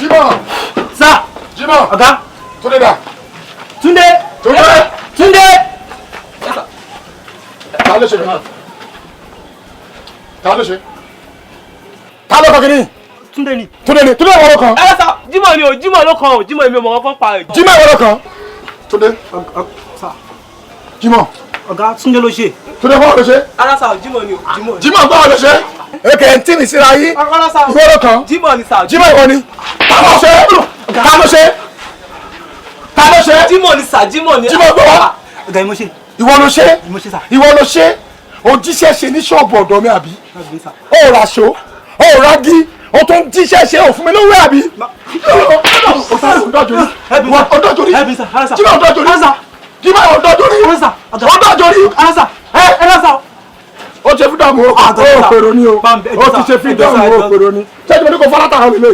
Jímọ̀. Sir. Jímọ̀. Ọ̀gá. Túndé dà. Túndé. Túndé. Túndé. Ta ló ṣe? Ta ló ṣe? Ta ló kọ kínní? Túndé ni. Túndé ni. Túndé ìwọ ló kàn. Ẹ sà, Jímọ̀ ni o, Jímọ̀ ló kàn o, Jímọ̀ èmi ò mọ̀ kán pa ẹ̀. Jímọ̀ ìwọ ló kàn. Túndé. Jímọ̀. Ọ̀gá Túndé ló ṣe. Túndé ìwọ ló ṣe. Ara sà, Jímọ̀ ni o, Jímọ̀ ni. Jímọ̀ ìwọ ló ṣe. Èkè ń tì mí síra yín. Ọ̀gá sà, Ìwọ ló kàn. Jímọ̀ ni sà. Jímọ̀ ìwọ ni. Ta ló ṣe? Ta ló ṣe? Ta ló ṣe? Jímọ̀ ni sà, Jímọ̀ ni. Jímọ̀ gbọ́ wá. Ọ̀gá ìmọ̀ ṣe. Ìwọ ló ṣe. Ìmọ̀ ṣe sà. Ìwọ ló ṣe. O jíṣẹ́ ṣe ní ṣọ́ọ̀bù ọ̀dọ̀ mi àbí? O rà ṣó, o rà gí, o tún jíṣẹ́ ṣe òfin mi lówó àbí? Ọ̀dọ́jọ́rí. Jímọ̀ ọ̀dọ́jọ́rí. Jímọ̀ ọ̀dọ́jọ́rí. Ọ̀dọ́jọ́rí. Ó ṣe fídọ̀mù o, ó pèrò ni o, ó ti ṣe fídọ̀mù o, pèrò ni. Ṣé ìjọba ní kò fọ́lá tààrà lè lè?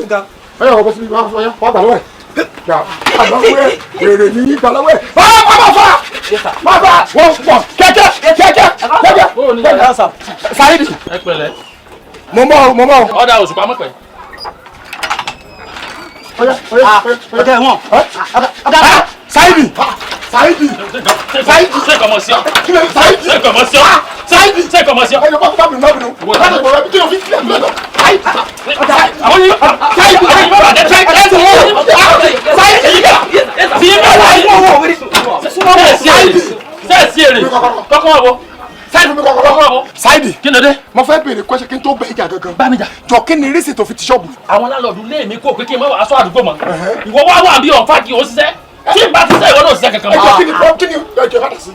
Ọyọ̀ ọ̀bọ̀ sí wàá gbà lọ́wọ́ ẹ̀. Gbà lọ́wọ́ ẹ̀, èrè ní gbà lọ́wọ́ ẹ̀. Má fà! Má fà! Wọ́n pọ̀ kẹ́kẹ́ kẹ́kẹ́ kẹ́kẹ́. Sáyidì. Ẹ pẹ̀lẹ́. Mo mọ̀ o, mo mọ̀ o. Ọ̀dà òṣùpá mọ̀ pẹ́. Ọ̀yá ọ̀yá ọ̀gá ẹ̀wọ̀n. Ọ̀gá Sáyidì. Sáyidì. Sáyidì. Ṣé kò mọ̀ sí ọ? Sáyidì. Ṣé kò mọ̀ sí ọ? Sáyidì. Ṣé kò mọ̀ sí ọ? Ẹ̀yọ̀ bá bínú bá bínú. Kí ló fi kílẹ̀ kílẹ̀ lọ? Sáyidì. Àwọn yìí. Sáyidì. Sáyidì. Sẹ́ẹ̀sì èrè. Kọ́kọ́ wọ̀. Sáyidì mi kọ́kọ́rọ́. Sáyidì. Kí ló dé? Mo fẹ́ béèrè question kí n tó bẹ ìjà gangan. Bá mi jà. Jọ kí ni rísì tó fi ti ṣọ́ọ̀bù? Àwọn lálọ́ọ̀dù lé mi kó pé kí n má wàá sọ àdúgbò mọ́. Ìwọ wá wà bí ọ̀fà kí o ṣiṣẹ́. Tí n bá ti ṣe ìwọ náà ṣiṣẹ́ kankan. Ẹ jọ kí ni kí ni ẹ jọ bá dà sí.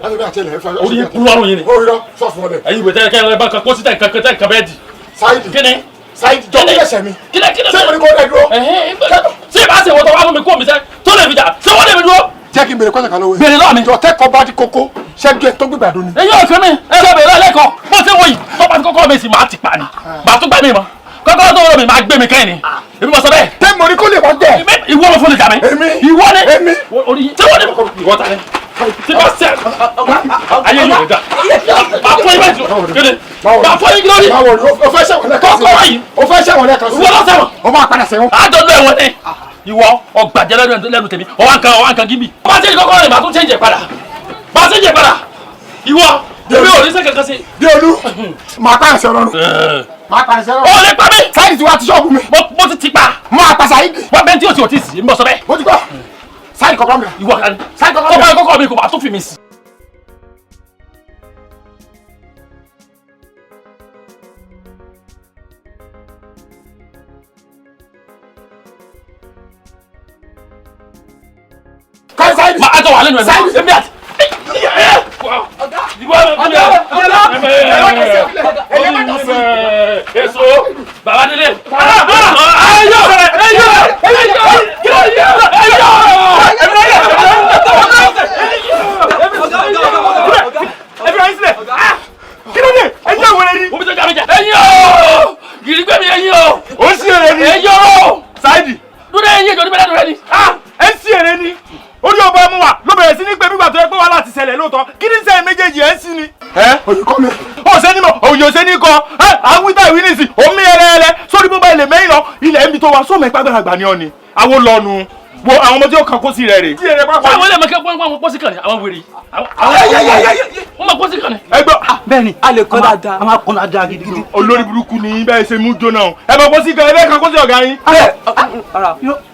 Láti bí àti ẹlẹ́ fẹ́. Orí yín kúrú ọrùn yín ni. Ó rí lọ sọ fún ọ dẹ. Ẹ̀yin ìwé tẹ́lẹ̀ kẹ́lẹ́ bá kan kó sí tẹ̀ nǹkan tẹ̀ nǹkan bẹ́ẹ̀ di. Sáyidì. Kí ni? Sáyidì jọ kí lẹ̀ṣẹ̀ mi. Kí ni kí ni? Ṣé mo ní kó dẹ dúró? Ṣé ìbá ṣe ìwọ tó wá fún mi kó mi sẹ́ tó lè fi jà ṣé wọ́n lè mi dúró? Jẹ́ kí n béèrè question kan lọ́wọ́ ẹ. Béèrè lọ́wọ́ mi. Jọ tẹ́kọ̀ọ́ bá di kókó ṣẹ́jú ẹ tó gbígbàdo ni. Èyí ò kí mi ẹ lọ bèrè lẹ́kọ̀ọ́ bó ṣe wọ yìí tó bá fi kọ́kọ́ mi sì máa ti pa ni màá tún gbà mí mọ́ kọ́kọ́rọ́ tó wọ́n mi máa gbé mi kẹ́yìn ni èmi mọ̀ sọ bẹ́ẹ̀. Tẹ́ mo ní kó lè wá jẹ. Ìwọ ló fún mi jà mí. Èmi. Ìwọ ni. Èmi. Orí tí wọ́n ní ìwọ ta ni. Tí bá sẹ́ ayé yóò dá. Màá fọ́ yín báyìí kéde. Màá fọ́ yín lórí. Báwo ni o fẹ́ ṣẹ̀wọ̀n lẹ́ẹ̀kan sí. Kọ́kọ́rọ́ yìí. O fẹ́ ṣẹ̀wọ̀n lẹ́ẹ̀kan sí. Ìwọ lọ sẹ́wọ̀n. O máa padà sẹ́wọ̀n. Àjọ lọ ẹ̀wọ̀n ni. Ìwọ ọgbàjẹ́ lẹ́nu tèmi ọwọ́ nǹkan ọwọ́ nǹkan gíbì. Bá a ṣe kọ́kọ́rọ́ rẹ̀ màá tún ṣe padà. Màá ṣe padà. Ìwọ èmi ò ní sẹ́ kankan sí. Déolú màá pààyàn sẹ́wọ̀n lọ́rùn. Màá pààyàn sẹ́wọ̀n. O lè pa mí. Sáyidì ti wá ti ṣọ́ọ̀bù mi. Mo ti ti pa. Máa pa Sáyidì. Wọ́n bẹ́ẹ̀ tí o ti ò tí ì sí, èmi ò sọ bẹ́ẹ̀. Mo ti gbọ́. Sáyidì kọ̀ọ̀kan mi. Ìwọ kan. Sáyidì kọ̀ọ̀kan mi. Kọ́kọ́ kọ́kọ́ mi kò bá tún fi mi sí. Sáyidì. Máa jọ wà lẹ́nu ẹ̀. Sáyidì. Èmi àti. Èso bàbá délé. Ayọ̀ ayọ̀ ayọ̀ ayọ̀ Kí ló dé? Ẹ jẹ́ wẹrẹ ni. Omi tó jà mí jà. Ẹyin o! Gìrìgbé mi ẹyin o! Ó sì èrè ni. Ẹyin o! Sáyidì. Dúdú ẹyin ìjọ níbẹ̀ lẹ́nu rẹ ni. Ẹ sì èrè ni. Orí ọba mú wa ló bẹ̀rẹ̀ sí ní pé bígbà tó yẹ pé wàhálà ti ṣẹlẹ̀ lóòótọ́ kí ní sẹ́yìn méjèèjì ẹ̀ ń sí ni. Olùkọ́ mi. Ó ṣe ní mọ̀ òyò ṣe ní kọ àwọn wíta ìwí nìsín omi ẹlẹ́ẹ̀lẹ́ sórí bó bá ilẹ̀ mẹ́yìn lọ ilẹ̀ ẹ̀mí tó wa sóòmù ẹ̀pá gbàgbà ni ọ ni àwọn lọ́nu wo àwọn ọmọ tí ó kàn kó sí rẹ̀ rè. Àwọn ilé ẹ̀mọ́kẹ́ wọ́n pọ́sí kan ni àwọn wèrè. Wọ́n máa pọ́sí kan ni. Ẹ gbọ́. Bẹ́ẹ̀ni a lè kọ́ dáadáa a máa kọ́ dáadáa gidigidi. Olórí burúkú ni bẹ́ẹ̀ ṣe mú jóná o ẹ bá pọ́sí kan ẹ bẹ́ẹ̀ kan kó sí ọ̀gá yín.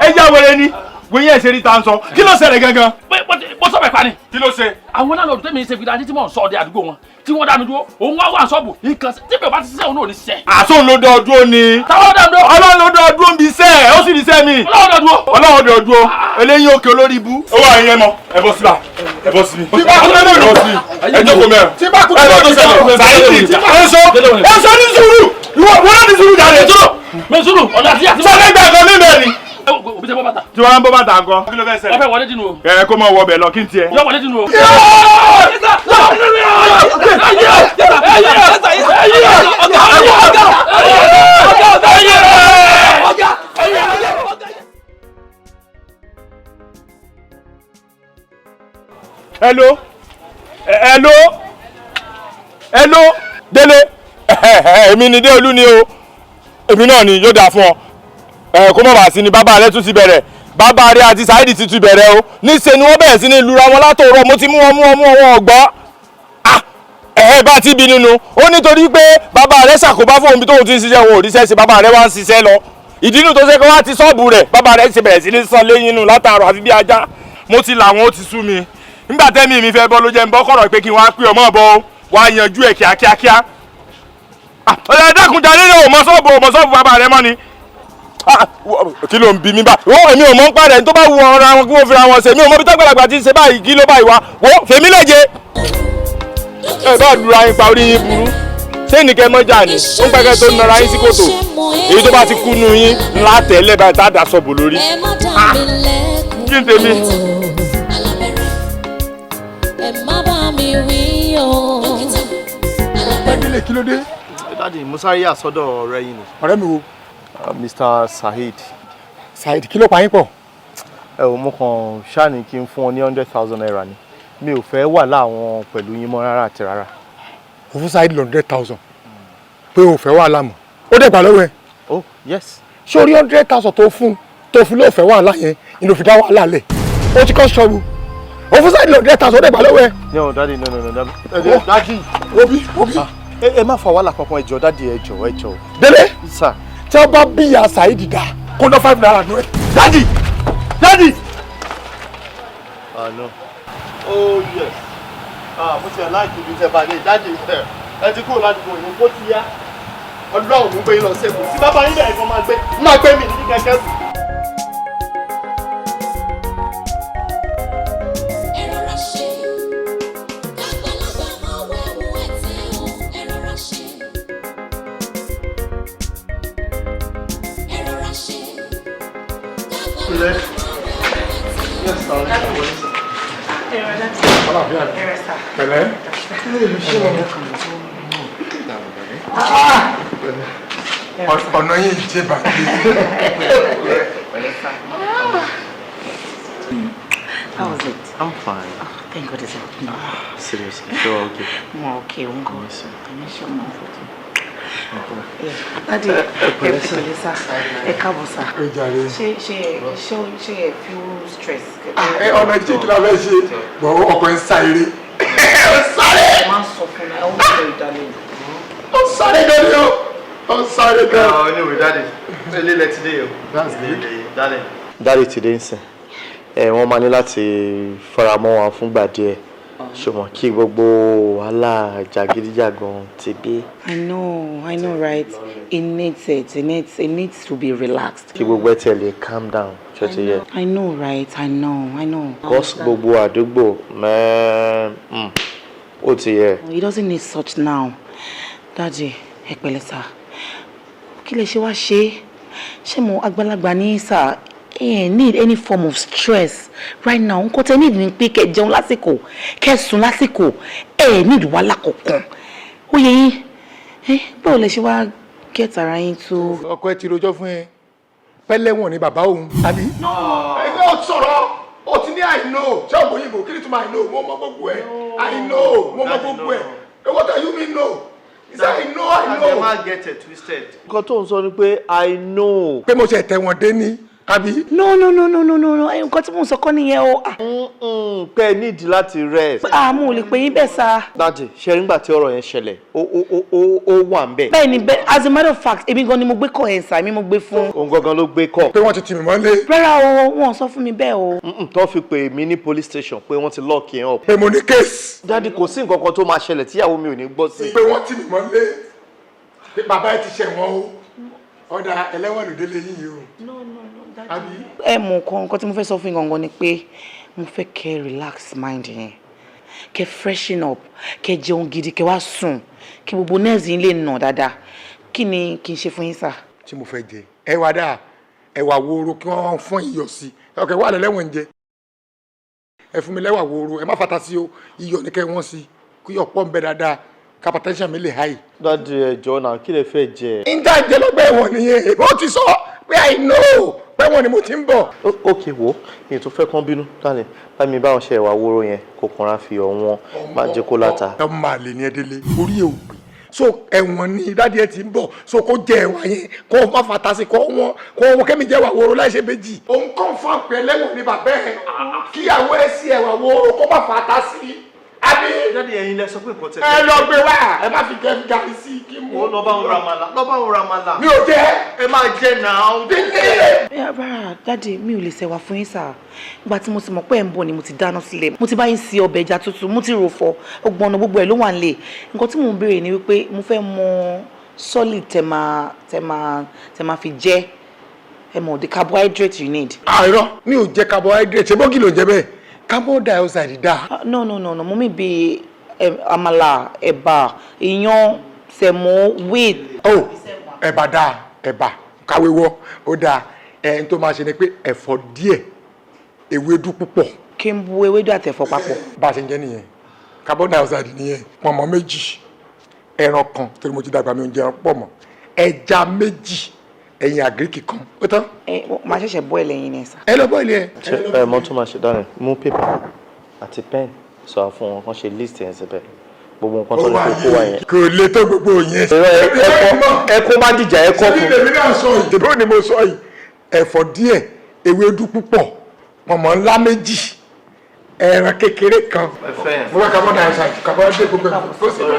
Ẹ já wẹrẹ ni wọ́n yẹn ṣe rí ta ń sọ kí ló ṣẹlẹ̀ gangan. Mo sọ bẹ́ẹ̀ pa ni. Kí ló ṣe. Àwọn náà lọ́dún tẹ́mi ṣe fìdá tí mò ń sọ ọdẹ àdúgbò wọn tí wọ́n dá mi dúró òun wá wà sọ́ọ̀bù nǹkan tí mi ò bá ti ṣiṣẹ́ òun náà ò ní ṣiṣẹ́. Àsóhun ló dán ọdún ni. Táwọn dá mi dúró. Ọlọ́run ló dán ọdún bí iṣẹ́ ẹ̀ ó sì rí iṣẹ́ mi. Ọlọ́run dán dúró. Ọlọ́run dán dúró eléyìí òkè olórí ibú. Ó wà yẹn mọ ẹ bọ́ síbà ẹ bọ́ síbi. Ẹ bọ́ síbi ẹ jókòó mẹ́rin. Tí bá kú ẹ bọ́ tó ṣẹlẹ̀ Sáyidì ẹ sọ ní sùúrù ìwọ wọ́n ní sùúrù jáde. Mi sùúrù ọ̀nà àti àti. Sọ fẹ́ gbà kan mí bẹ́ẹ̀ ni. Òbí tẹ bọ́ bàtà. Tí wọ́n á ń bọ́ bàtà nǹkan. Kí ló fẹ́ ṣẹlẹ̀? Wọ́n fẹ́ wọlé dínú o. Ẹ kó mọ̀ wọ ọbẹ̀ lọ kí n tiẹ̀. Yọ wọlé dínú o. Hello, hello, hello, Délé, èmi ni Déolú ni o, èmi náà ni yóò dáa fún ọ. Ẹ kó mọ̀ bá sí ni bàbá rẹ tún ti bẹ̀rẹ̀, bàbá rẹ àti Saheed ti tún bẹ̀rẹ̀ o. Níṣẹ́ ni wọ́n bẹ̀rẹ̀ sí ní lura wọn látòrọ, mo ti mú wọn mú wọn mú wọn ọ̀gbọ́. Ẹ bá ti bí nínú, ó nítorí pé bàbá rẹ ṣàkóbá fún omi tóun ti ń ṣiṣẹ́, wọn ò ríṣẹ́ ṣe, bàbá rẹ wá ń ṣiṣẹ́ lọ. Ìdí inú tó ṣe kó wá ti ṣọ́ọ̀bù rẹ̀, bàbá rẹ ṣe bẹ̀rẹ̀ sí ní san léyìn nù látàárọ̀ àfi bí ajá. Mo ti làwọn ó ti sú mi. Nígbà tẹ́mi mi fẹ́ bọ́ ló jẹ́ ń bọ́ kọ̀rọ̀ pé kí n wá pé ọmọ bọ́ wá yanjú ẹ̀ kíákíákíá. Ọ̀rẹ́ dákunjalè lè mọ sọ́ọ̀bù ò mọ sọ́ọ̀bù bàbá rẹ mọ́ ni. Kí ló ń bi mí bá? Wọ́n èmi ò mọ̀ ń parẹ́ tó bá wu ọ̀rọ̀ àwọn kí wọ́n fira wọn ṣe, mi ò mọ bí tágbàlagbà ti ń ṣe báyìí kí ló báyìí wá. Wọ́n fèmí léje. Ẹ bá lura yín pa orí yín burú. Ṣé nìkẹ́ mọ́jà ni? Ó ń pẹ́kẹ́ tó nara yín sí kòtò. Èyí tó bá ti kú nu yín ńlá tẹ̀lé báyìí tá a dà sọ̀bù lórí. Kí n tèmi? Délé, kí ló dé? Daddy, mo sáré yà sọ́dọ̀ ọ̀rẹ́ yín ni. Ọ̀rẹ́ mi wo? Mr. Saheed. Saheed, kí ló pa yín pọ̀? Ẹ ò, mo kàn ṣáà ní kí n fún ọ ní 100,000 naira ni. Mi ò fẹ́ wà láwọn pẹ̀lú yín mọ́ rárá àti rárá. O fún Saheed 100,000 pé o fẹ́ wàhálà mọ́, ó dẹ̀ gbà lọ́wọ́ ẹ̀. Oh yes. Ṣé orí 100,000 tó fún tó fi lóò fẹ́ wàhálà yẹn ni ló fi dá wàhálà lẹ̀? O ti kọ́ ṣọ́ọ̀bù. O fún Saheed 100,000, ó dẹ̀ gbà lọ́wọ́ ẹ̀. No daddy, no, no, no, no. Daddy. Obi, Obi. Ẹ má fa wàhálà kankan, ẹ jọ̀ọ́ daddy, ẹ jọ̀ọ́, ẹ jọ̀ọ́. Délé. Sir. Tí wọ́n bá bí ìyá Saheed dá kó ná 5 naira nù ẹ. Daddy, daddy. Ah no. Oh yes. Ah, mo ti ẹ̀ láìkí ibi tẹ́ bá dé daddy, ẹ ti kúrò ládùúgbò yìí kó ti yá. Ọlọ́run ló gbé yín lọ sẹ́kọ̀ọ́. Tí bàbá yín bẹ̀rẹ̀ kan máa gbé mi ní kẹ̀kẹ́ sùn. Ẹ rọra ṣe, kágbàlagbà máa wẹ̀wù ẹ̀tẹ́ o, ẹ rọra ṣe. Ẹ rọra ṣe, kágbàlagbà máa wẹ̀wù ẹ̀tẹ́ o. Pẹ̀lẹ́. Ọ̀nà yìí jẹ́ bàtí. How was it? I'm fine. Oh, thank God it's okay. Seriously, sure, okay. Mo okay, o go. I miss your mom. Yeah. Daddy, ẹ pẹ̀lẹ́ sir. Ẹ káàbọ̀ sir. Ẹ jàre. Ṣé ẹ feel stress? Ẹ ọ̀nà jíjìn kí la fẹ́ ṣe, bọ̀ ọkọ̀ ń sá eré. Ó sáré. Máa ń sọ fún mi, ó ń sọ ìdálẹ́. Ó sáré gan ni o. Ó sáré gan. Anyway, daddy, ilé lẹ ti dé o. That's good. Daddy. Daddy ti dé nsìn. Ẹ wọ́n máa ní láti faramọ́ wa fúngbà díẹ̀. Ṣùgbọ́n kí gbogbo wàhálà jàgídíjàgan ti dé. I know, I know, right? It needs it. It needs to be relaxed. Kí gbogbo ẹ tẹ̀lé calm down, ṣó ti yẹ. I know, right? I know, I know. Cause gbogbo àdúgbò mẹ́ẹ̀ẹ́ ó ti yẹ. He doesn't need such now. Daddy, ẹ pẹ̀lẹ́ sir. Kí lè ṣe wá ṣe? Ṣé mo àgbàlagbà ní sir? Ẹ need any form of stress right now. Nǹkan tẹ́ need ni pé kẹ́ jẹun lásìkò, kẹ́ sùn lásìkò. Ẹ need wàhálà kankan. Ó yẹ yín. Ẹ báwo lẹ ṣe wá get ara yín tó. Ọkọ ẹ ti rojọ́ fún ẹ, pẹ́lẹ́wọ̀n ni bàbá òun àbí. Ẹ yóò sọ̀rọ̀, o ti ní "I know". Ṣé ògbó yìnbó kí ni tún máa "I know"? Mo mọ gbogbo ẹ. I know, mo mọ gbogbo ẹ. What do you mean no? He said, "I know, I know." Ẹ má get it twisted. Nǹkan tó ń sọ ni pé I know. Pé mo ṣe tẹ̀wọ̀n dé ní àbí. No, no, no, no, no, no, no, nǹkan tí mò ń sọ kọ́ nìyẹn o. Pé ẹ nídìí láti rest. Ah, mo ò lè pè yín bẹ́ẹ̀ sá. Daddy, ṣe nígbà tí ọ̀rọ̀ yẹn ṣẹlẹ̀, ó wà ń bẹ̀. Bẹ́ẹ̀ni bẹ́ẹ̀, as a matter of fact, èmi gan ni mo gbé kọ́ yẹn sá, èmi mo gbé fún. Òun gangan ló gbé kọ́. Pé wọ́n ti tì mí mọ́lé. Rárá o, wọn ò sọ fún mi bẹ́ẹ̀ o. Tó fi pè mí ní police station pé wọ́n ti lock yẹn up. Pé mo ní case. Daddy, kò sí nǹkan kan tó máa ṣẹlẹ̀ tíyàwó mi ò ní gbọ́ sí. Pé wọ́n tì mí mọ́lé. Pé bàbá ẹ ti ṣẹ̀wọ̀n o. Ọ̀dà ẹlẹ́wọ̀n ló délé yín yìí o. No, no, no, daddy. Àbí. Ẹ mọ nǹkan tí mo fẹ́ sọ fún yín gangan ni pé mo fẹ́ kẹ́ relax mind yẹn, kẹ́ freshen up, kẹ́ jẹun gidi, kẹ́ wá sùn, kí gbogbo nerves yín lè nà dáadáa. Kí ni kí n ṣe fún yín sà? Tí mo fẹ́ jẹ ẹ wá dáa, Ẹ̀wà wóró kí wọ́n fún iyọ̀ sí. Ọkẹ́ wà lẹ́lẹ́wọ̀n ń jẹ. Ẹ fún mi lẹ́wà wóró, ẹ má fata sí o, iyọ̀ ní kẹ́ wọ́n sí. Kí iyọ̀ pọ̀ ń bẹ dáadáa, hypertension mi lè high. Daddy, ẹ jọ̀ọ́ náà, kí lẹ fẹ́ jẹ? Níta jẹ lọ́gbà ẹ̀wọ̀n nìyẹn, ó ti sọ pé I know pé wọ́n ni mo ti ń bọ̀. Ok, wo mi tún fẹ́ kán bínú, darling, bá mi báwọn ṣe ẹ̀wà wóró yẹn kó kanra fi ọ̀wọ́n má jẹ́ kó láta. Ọmọ àlè ni ẹ délé, orí ẹ ò pé. So ẹ̀wọ̀n ni daddy ẹ ti ń bọ̀, so kó jẹ ẹ̀wà yẹn, kó má fata sí, kó wọ́n kó wọ́n kẹ́mi jẹ ẹ̀wà wóró láì ṣe méjì. Òun kàn fún àpẹ lẹ́wọ̀n ni bàbá ẹ̀ kíyàwó ẹ̀ sí ẹ̀wà wóró kó má fata sí. Àbí Daddy, ẹ̀yin lẹ sọ pé nǹkan tẹ. Ẹ lọ gbé wá, ẹ má fi kẹ́ fi gàrí sí kí mú. Ó lọ bá òun ra màlà, lọ bá òun ra màlà. Mi ò jẹ́. Ẹ máa jẹ náà. Délé. Rárá, daddy, mi ò lè ṣẹ̀wà fún yín sir. Ìgbà tí mo ti mọ̀ pé ẹ̀ ń bọ̀ ni mo ti dáná sílẹ̀. Mo ti bá yín sí ọbẹ̀ ẹja tútù, mo ti rò fọ ọgbọ̀n ọ̀nà, gbogbo ẹ̀ ló wà nílé. Nǹkan tí mò ń béèrè ni wípé mo fẹ́ mọ solid tẹ máa fi jẹ, ẹ mọ̀, the carbohydrate you need. Àìrọ́, mi ò jẹ carbohydrate. Ṣé bọ́gì ló ń jẹ bẹ́ẹ̀? Carbon dioxide dáa. No, no, no, no, mo mean bí àmàlà, ẹ̀bà, iyán, sẹ̀mó, wheat. Oh, ẹ̀bà dáa, ẹ̀bà káwé wọ́ ó dáa. Ẹ̀ n tó máa ṣe ni pé ẹ̀fọ́ díẹ̀, ewédú púpọ̀. Kí n bu ewédú àti ẹ̀fọ́ papọ̀. Bá a ṣe ń jẹ nìyẹn, carbon dioxide nìyẹn. Pọ̀nmọ́ méjì, ẹran kan, torí mo ti dàgbà, mi ò ń jẹ ẹran pọ̀ mọ́, ẹja méjì, ẹyin àgíríkì kan, ó tán. Ẹ máa ṣẹ̀ṣẹ̀ bọ́ ẹ̀ lẹ́yìn ni sir. Ẹ lọ bọ́ ilé ẹ. Ṣé ẹ mọ tó máa ṣe, darling? Mú paper àti pen, sọ fún wọn kán ṣe list yẹn síbẹ̀, gbogbo nǹkan tó ní kó kó wá yẹn. Kò lè tó gbogbo yẹn. Ẹ kó má dìjà, ẹ kọ́ fún. Ṣé lèmi náà sọ yìí? Tèmi ò ní mo sọ yìí, ẹ̀fọ́ díẹ̀, ewédú púpọ̀, pọ̀nmọ́ ńlá méjì, ẹran kékeré kan. Mo fẹ́ carbon dioxide, carbon dé gbogbo ẹ̀ kó sì lọ.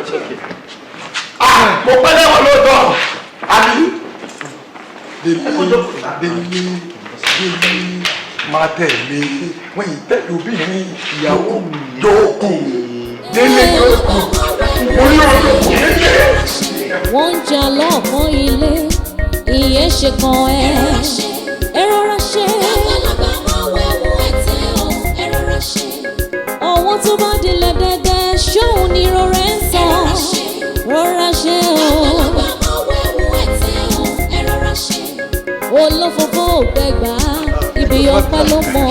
Ah, mo pẹ́ lẹ́wọ̀n lóòótọ́, àbí? Délé, délé, délé, máa tẹ̀lé wọ́n yìí, tẹ̀lé obìnrin ìyàwó jókòó, délé jókòó, orí ọ̀rọ̀ délé. Wọ́n ń jà lọ́ọ̀kan ilé, ìyẹn ṣe kan ẹ̀. Ẹ rọra ṣe. Àgbàlagbà máa wẹ̀wù ẹ̀tẹ́ o, ẹ rọra ṣe. Ọwọ́ tó bá dilẹ̀ dẹ́dẹ́, ṣóun ni rọra ń sọ. Rọra ṣe o. Àgbàlagbà máa wẹ̀wù ẹ̀tẹ́ o, ẹ rọra ṣe. Olófófó ò gbẹgbà, ibi ọpẹ́ ló mọ̀.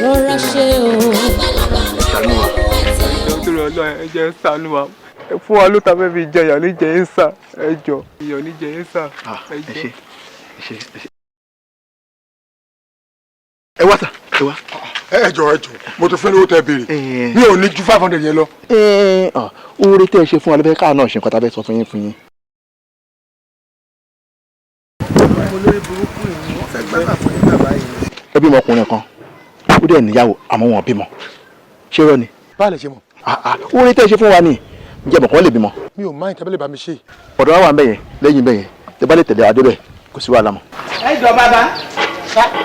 Rọra ṣe o. Àgbàlagbà máa wẹ̀wù ẹ̀tẹ́ o. Ẹjọ́ tó rọ lọ, ẹ jẹ́ ṣàánú wa. Ẹ fún wa ló ta fẹ́ fi jẹ ìyà ní jẹ yín sir, ẹ jọ, ìyà ní jẹ yín sir, ẹ Ẹ jọ. ṣe, ẹ ṣe, ẹ ṣe. Ẹ wá sir, ẹ wá. Ẹ jọ, ẹ jọ, mo ti fún ní owó tẹ béèrè, mi ò ní ju 500 yẹn lọ. Oore tẹ́ ẹ ṣe fún wa ló fẹ́ káà náà ṣe nǹkan tá a fẹ́ sọ fún yín fún yín. Olórí burúkú yìí, wọ́n fẹ́ gbá bàbá ní bàbá yìí. Ẹ bímọ ọkùnrin kan, ó dẹ̀ níyàwó, àmọ́ wọn bímọ. Ṣé rọ ni? Báà lè ṣe mọ̀. Oore tẹ́ ẹ ṣe fún wa ni ǹjẹ́ mọ̀ kàn lè bímọ. Mi ò máa ń tẹ́bílẹ̀ bá mi ṣe. Ọ̀dọ̀ wa wà ń bẹ̀ yẹn, lẹ́yìn bẹ̀ yẹn, tẹ́ bá lè tẹ̀lé adé bẹ̀, kò sí wàhálà mọ́. Ẹ jọ bàbá,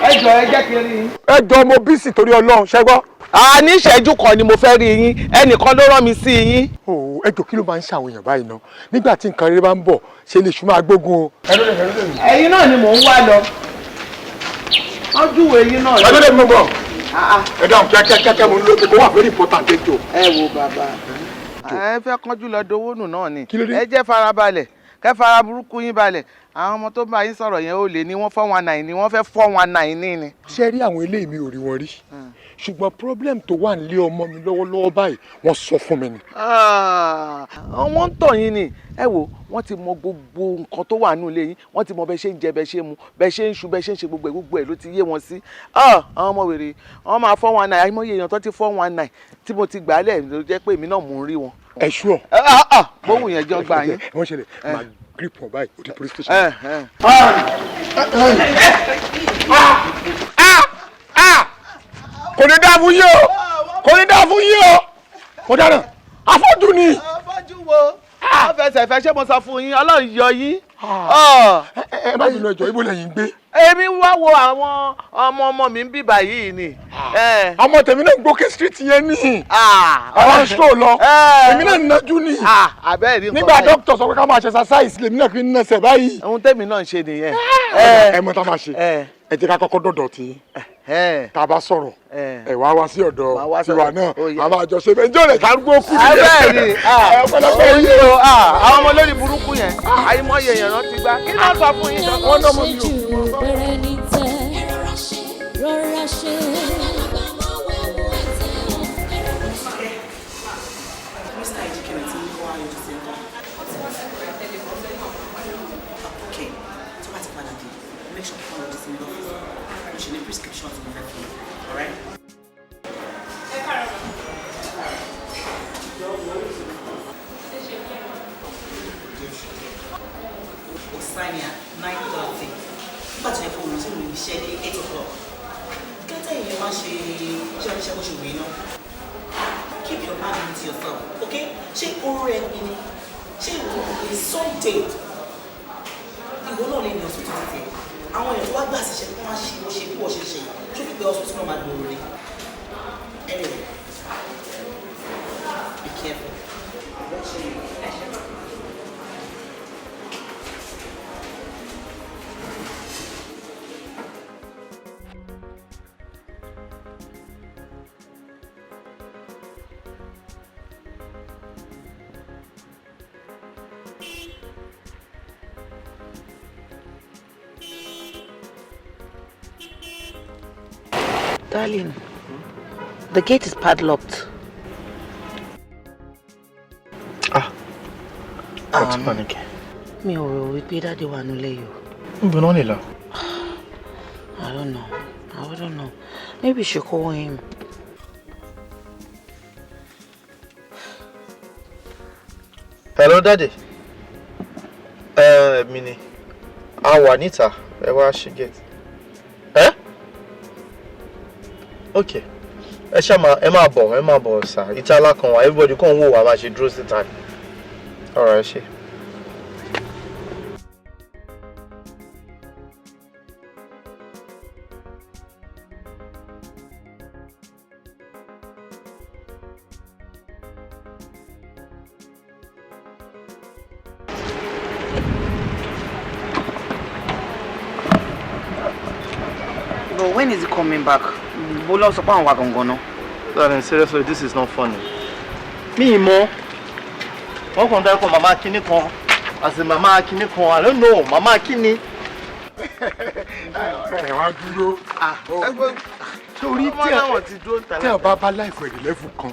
ẹ jọ, ẹ jẹ́ kí n rí yín. Ẹ jọ, mo busy, torí Ọlọ́run, ṣẹ́gbọ́. A ní ìṣẹ́jú kan ni mo fẹ́ rí yín, ẹnìkan ló rán mi sí yín. O ẹ jọ, kí ló máa ń ṣàwọn èèyàn báyìí ná? Nígbà tí nǹkan rere bá ń bọ̀, ṣe lè ṣùgbọ́n agbógun o. Ẹ̀yin náà ni mò ń wá lọ, wọ́n júwèé yín náà. Ẹ ló lè mú bọ̀, ẹ dáhùn kíákíákíá, mo ní lóde kó wà very important, ẹ jọ. Ẹ wo bàbá, ẹ fẹ́ kánjú lọ dowó nù náà ni. Ẹ jẹ́ farabalẹ̀, kẹ́ fara burúkú yín balẹ̀. Àwọn ọmọ tó bá yín sọ̀rọ̀ yẹn, ó lè ní wọ́n 419 ni wọ́n fẹ́, 419 ní ni. Ṣé rí àwọn eléyìí, mi ò rí wọn rí, ṣùgbọ́n problem tó wà nílé ọmọ mi lọ́wọ́lọ́wọ́ báyìí, wọ́n sọ fún mi ni. Wọ́n ń tàn yín ni. Ẹ wo, wọ́n ti mọ gbogbo nǹkan tó wà nínú ilé yín, wọ́n ti mọ bẹ́ẹ̀ ṣe ń jẹ, bẹ́ẹ̀ ṣe ń mu, bẹ́ẹ̀ ṣe ń ṣu, bẹ́ẹ̀ ṣe ń ṣe gbogbo ẹ̀, gbogbo ẹ̀ ló ti yé wọn sí. Àwọn ọmọ wèrè, wọ́n máa 419. Àìmọye èèyàn tó ti 419 tí mo ti gbà á lẹ̀ ló jẹ́ pé èmi náà mò ń rí wọn. Ẹ ṣúọ. Bóun yẹn jọ gbà yín. Wọ́n ṣẹlẹ̀ máa grip wọn báyìí, ó di police station. Kò ní dáa fún yín o, kò ní dáa fún yín o, mo dáná, afọ́jú ni. Afọ́jú wo? Wọ́n fẹsẹ̀ fẹ́. Ṣé mo sọ fún yín? Ọlọ́run yọ yín. Ẹ má bínú, ẹjọ́, ibo lẹ́yìn gbé? Èmi wá wo àwọn ọmọ ọmọ mi ń bíbà yìí ni. Ọmọ tèmi náà ń gbókè street yẹn ní. Àwọn stroll lọ, èmi náà ń nájú ní. Àbẹ́ẹ̀ rí nǹkan Nígbà báyìí. dókítà sọ pé ká máa ṣe exercise, lèmi náà fi ń nẹsẹ̀ báyìí. Ohun tèmi náà ń ṣe nìyẹn. Ẹ mọ tá a máa ṣe, ẹ jẹ́ ká kọ́kọ́ dọ̀dọ̀ tí tá a bá sọ̀rọ̀, ẹ wá wá sí ọ̀dọ̀ tiwa náà, a máa jọ ṣe bẹ́ẹ̀, njẹ́ ò lè sáré kú. Bẹ́ẹ̀ ni. Ọ̀pọ̀lọpọ̀ yìí o, àwọn ọmọ lórí burúkú yẹn, àìmọye èèyàn náà ti gbá. Kí ló sọ fún yín? Wọ́n náà mọ̀ mi ò. ṣe wèé náà? Keep your argument to yourself, okay? Ṣé oró ẹ pin ni? Ṣé ìwọ pé someday ìwọ náà lè ní hospital títí ẹ? Àwọn èèyàn tó wá gbà síṣẹ́ kí wọ́n á ṣe bó ṣe bí wọ́n ṣe ṣe, ṣó fi pé hospital náà máa gbòòrò ni? Anyway, be careful. Darling, the gate is padlocked. Ah, what's panic? Mi ò rò wípé daddy wà nílé yìí o. Níbo náà lè lọ? I don't know. I don't know. Maybe we should call him. Hello, daddy. Mi ni. A wà níta, ẹ wá ṣí gate. Ẹ́? Okay. Ẹ ṣá máa ẹ máa bọ̀, ẹ máa bọ̀ sà. Ìta alákan wa, everybody kàn ń wò wá bá ṣe dúró síta. Alright, ṣe. But when is he coming back? Bó lọ sọ pé àwọn wà gangan náà. Darling, seriously, this is not funny. Mi mọ̀. Wọ́n kàn dárúkọ màmá kinní kan. As in màmá kinní kan, I don't know, màmá kinní. Ẹ wá dúró. Torí tí ẹ bá bá láìfọ èdè lẹ́fù kan,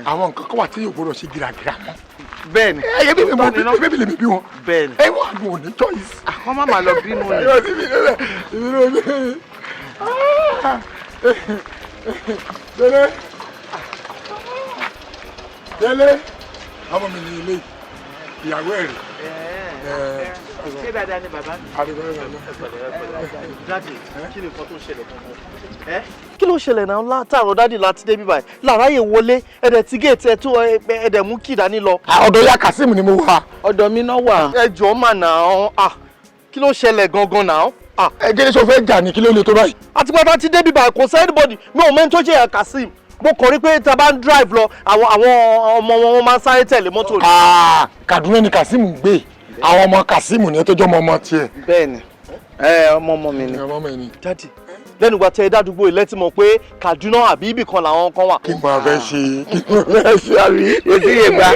àwọn nǹkan kan wà tí yóò gbọdọ̀ ṣe gíragíra mọ́. Bẹ́ẹ̀ni. Ẹ bí mi lè bí wọn. Bẹ́ẹ̀ni. Ẹ wọ́n àgùn òní choice. Kọ́ má máa lọ bínú ni. Délé. Délé. Ọmọ mi ní ilé ìyàwó ẹ̀ rè. Ṣé dáadáa ni bàbá mi? Daddy, kí ni nǹkan tó ń ṣẹlẹ̀ gangan? Kí ló ṣẹlẹ̀ náà látàárọ̀ daddy láti dé bíbáyìí? Láráyè wọlé, ẹ̀dẹ̀ tí géètì ẹ̀ tó ẹ̀dẹ̀ mú kí dání lọ. Ọ̀dọ̀ ya Kazeem ni mo wà. Ọ̀dọ̀ mi náà wà. Ẹ jọ̀ọ́ mà náà, kí ló ṣẹlẹ̀ gangan náà? Ẹ jẹ́ ní sọ fẹ́ jà ní kí ló lè tó báyìí? Àti pátá ti dé bíbáyìí kò sí anybody, mi ò mẹ́ni tó jẹ́ Kazeem. Mo kàn rí pé tá a bá ń drive lọ, àwọn ọmọ wọn máa ń sáré tẹ̀lé mọ́tò ni. Kaduna ni Kazeem ń gbé. Àwọn ọmọ Kazeem ni ẹ tó jẹ́ ọmọ ọmọ tiẹ̀. Bẹ́ẹ̀ni, ọmọ ọmọ mi ni. Ọmọ ọmọ mi ni. Daddy, lẹ́nu ìgbà tẹ ẹ dádúgbò ilẹ̀ tí mo pé Kaduna àbí ibì kan làwọn kan wà. Kí n máa fẹ́ ṣe, kí n máa fẹ́ ṣe àbí. Kò sí ìgbà.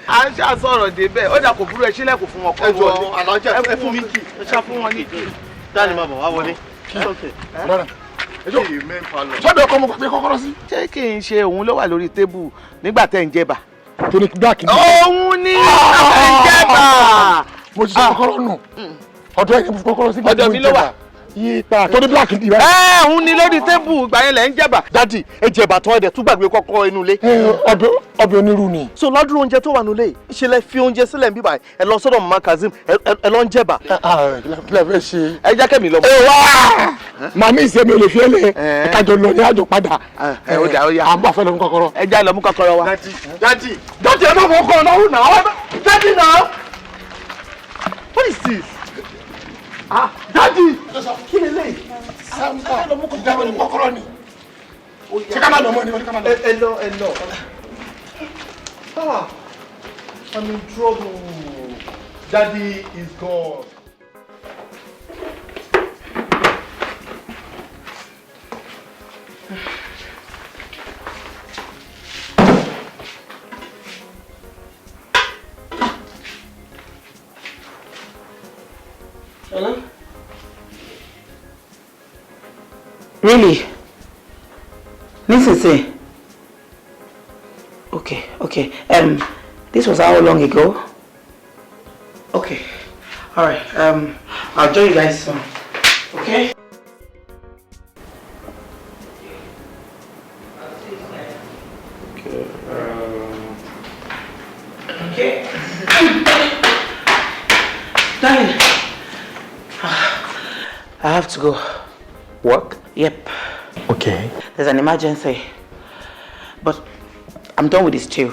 À ń ṣàsọ̀rọ̀ débẹ̀, ó dà kò burú, ẹ ṣílẹ̀kùn fún wọn kọ́ Ẹ jọ̀ọ́, alájà ẹ fún mi kì. Ẹ ṣá fún wọn ní kì. Dáàni máa bọ̀ wá wọlé. Sọ́dọ̀ ọkọ mo gbàgbé kọ́kọ́rọ́ sí. Ṣé kì í ṣe òun ló wà lórí tébù nígbà tẹ́ ń jẹba? Tóní black ni. Òun ni ń jẹba. Mo ti sọ kọ́kọ́rọ́ nù. Ọ̀dọ̀ ẹ̀ ni mo fi kọ́kọ́rọ́ sí. Ọ̀dọ̀ mi ló wà. Yípa tóní black ni. Ẹ òun ni lórí tébù ìgbà yẹn lẹ̀ ń jẹba. Daddy, ẹ jẹba tán ẹ̀dẹ̀ tún gbàgbé kọ́kọ́rọ́ inú ilé. Ọbẹ̀ onírú ni. So ládùúrú oúnjẹ tó wà nílé yìí, ṣe lẹ fi oúnjẹ sílẹ̀ ń bíbà ẹ lọ sọ́dọ̀ mama Kazeem ẹ lọ ń jẹba. Kí lẹ fẹ́ ṣe? Ẹ jẹ́ kẹ́mi lọ. Ẹ wá! Màmí ìṣe mi ò lè fi ẹ́ lẹ̀, ẹ kájọ lọ ní àjò padà. Ẹ ó dà ó yá. À ń bọ̀ fẹ́ lọ mú kọ́kọ́rọ́. Ẹ já lọ mú kọ́kọ́rọ́ wa. Daddy, Daddy, ẹ má fọ ọkọ náà náà. Daddy now. What is this? Ah, Daddy! Kí ni eléyìí? Sáńbà ìjábọ̀ ni kọ́kọ́rọ́ ni. Ṣé ká má lọ mọ́ ni? Ká má lọ. Ẹ lọ, ẹ lọ. Ah, I'm in trouble. Daddy is gone. Hello? Really? Nísinsìnyí? Okay, okay. This was how long ago? Okay. All right. I'll join you guys soon. Okay? Okay. Okay. Darling, I have to go. Work? Yep. Okay. There's an emergency, but I'm done with the stew.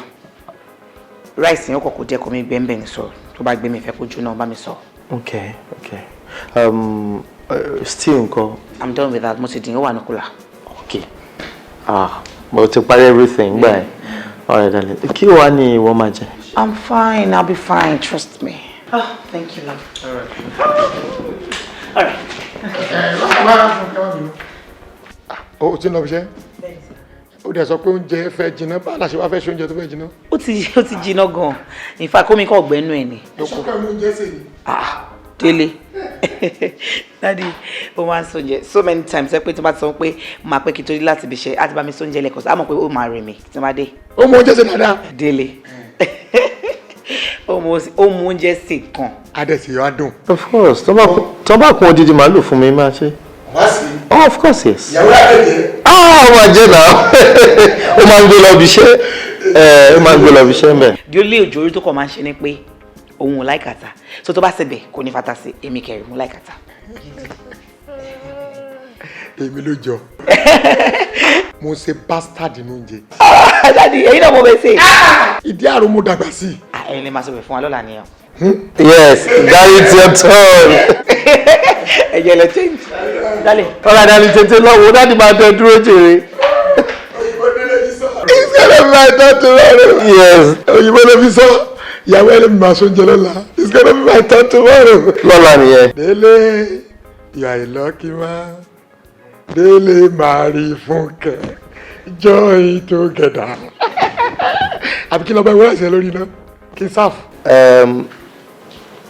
Rice yẹn ó kọ̀kọ́ díẹ̀ kọ́ mi gbé ń bẹ̀ ní sọ tó bá gbé mi fẹ́ kó jóná, bá mi sọ. Okay. Stew ńkọ́? I'm done with that. Mo ti dín, ó wà ní cooler. Okay. Ah, mo ti parí everything gbà ẹ́. Alright, darling. Kí wàá ní ìwọ máa jẹ? I'm fine. I'll be fine. Trust me. Oh, thank you, love. All right. All right. Ó ti ń lọ ibiṣẹ́. Ó dẹ̀ sọ pé oúnjẹ fẹ́ jiná. Báwo la ṣe wá fẹ́ ṣe oúnjẹ tó fẹ́ jiná? Ó ti jiná gan. In fact, kómi kọ́ ọ̀gbẹ́nu ẹ̀ ni. Sọ́kọ̀ mi oúnjẹ sè ni. Ah, Délé. Daddy, ó máa ń sóúnjẹ so many times ẹ pé tí wọ́n bá ti sọ pé máa pẹ́ kí n tó dé láti ibi iṣẹ́, á ti bá mi sóúnjẹ lẹ́kọ̀ọ́ sí, á mọ̀ pé ó máa rẹ̀ mí tí wọ́n bá dé. Ó mọ oúnjẹ sè dáadáa. Délé. Ó mọ oúnjẹ sè gan. Adẹ̀sí yóò á dùn. Of course, tó bá kún odidi màálù fún mi, máa ṣe. Wá sí. Oh, of course, yes. Ìyàwó àgbẹ̀jẹ̀. Ah, ó máa jẹ́ náà. Ó máa ń gbé lọ ibi iṣẹ́. Ó máa ń gbé lọ ibi iṣẹ́ ń bẹ̀. Di ó lé òjò orí tó kàn máa ń ṣe ni pé òun ò like ata. So tó bá ṣebẹ̀ kò ní fata sí, èmi kẹrin mo like ata. Èmi ló jọ. Mo ṣe bastard nínú oúnjẹ. Daddy, ẹ̀yin náà mo bẹ ṣe. Ìdí àrùn mo dàgbà sí. Ẹ̀yin lè máa sọ̀rọ̀ fún wa lọ́la nìyẹn. Yes, daddy, it's your turn. Ẹ jẹ́ lọ change. Darling. Ọ̀rọ̀ àdàlì tètè lọ́wọ́, daddy máa dẹ dúró jèrè. It's gonna be my turn tomorrow. Yes. Òyìnbó ló fi sọ. Ìyàwó ẹ̀ ló máa sóúnjẹ lọ́la. It's gonna be my turn tomorrow. Lọ́la nìyẹn. Délé, you are a lucky man. Délé marry Fúnkẹ́. Join together. Àbí kí lọ bá ìwé ẹ̀sẹ̀ lórí iná? Kí n sáf.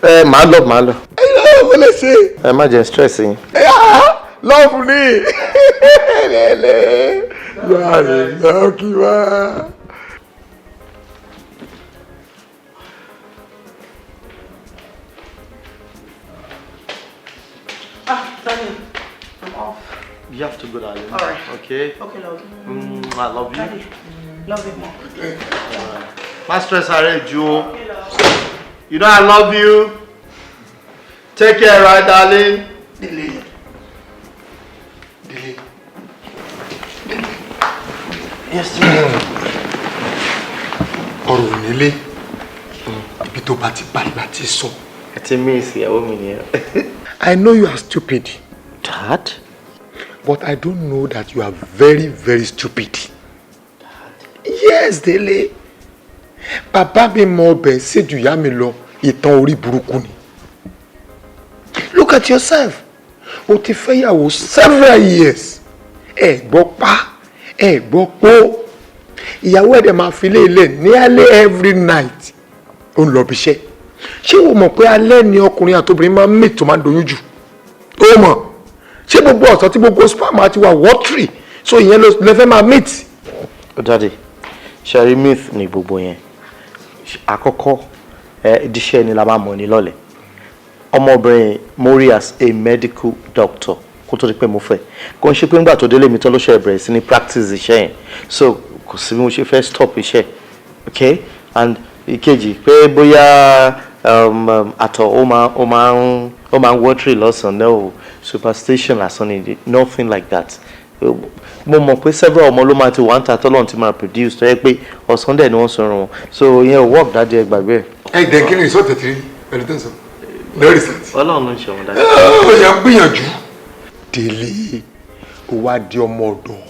Ẹ màá lọ, màá lọ. Ẹ yóò mo lè ṣe. Ẹ má jẹ́ stress yín. Love ni. Délé, you are a lucky man. Ah, darling, I'm off. You have to go, darling. All right. Okay. Okay, love. I love you. Daddy, love you more. Má stress ara ẹ jù o. You know I love you. Take care, right, darling? Délé. Délé. Yes, dear. Ọ̀rọ̀ onílé. Ibi tó bá ti bá ìgbà tí sọ. Ẹ ti miss ìyàwó mi nìyẹn. I know you are stupid. Dad? But I don't know that you are very, very stupid. Dad? Yes, Délé. Bàbá mi mọ ọbẹ̀ ṣèjú ìyá mi lọ, ìtàn orí burúkú ni. Look at yourself. O ti fẹ́yàwó several years. Ẹ gbọ́ pa, ẹ gbọ́ pó. Ìyàwó ẹ̀ dẹ̀ máa fi lé ilé nearly every night. Ó ń lọ bí iṣẹ́. Ṣé o mọ̀ pé alẹ́ ni ọkùnrin àtobìnrin máa ń mì tó máa ń doyún jù? Ó mọ̀. Ṣé gbogbo ọ̀sán tí gbogbo sperm àti wà watery, so ìyẹn ló lè fẹ́ máa meet? Oh, Daddy, ṣe myth ni gbogbo yẹn. Àkọ́kọ́, ẹ ìdíṣẹ́ ni la máa mọ̀ ní lọ́lẹ̀. Ọmọbìnrin mo rí as a medical doctor kó tó di pé mo fẹ́. Kò ń ṣe pé ńgbà tó délé mi tán ló ṣe bẹ̀rẹ̀ sí ní practice iṣẹ́ yẹn. So kò sí bí mo ṣe fẹ́ stop iṣẹ́. Okay? And ìkejì pé bóyá àtọ̀ ó máa ń watery lọ́sàn-án, no, superstition lásán ni, nothing like that. Mo mọ̀ pé several ọmọ ló máa ti wà ń ta tọ́lọ́run ti máa produce tó yẹ pé ọ̀sán dẹ̀ ni wọ́n sọ̀rọ̀ wọn, so ìyẹn ò work, Daddy, ẹ gbàgbé ẹ̀. Ẹ dẹ̀ kí ni result tẹ̀tí rí pẹ̀lú tẹ̀sán? No result. Ọlọ́run ló ń ṣe wọn dáadáa. Ó yẹ ń gbìyànjú. Délé, ó wá di ọmọ ọ̀dọ̀.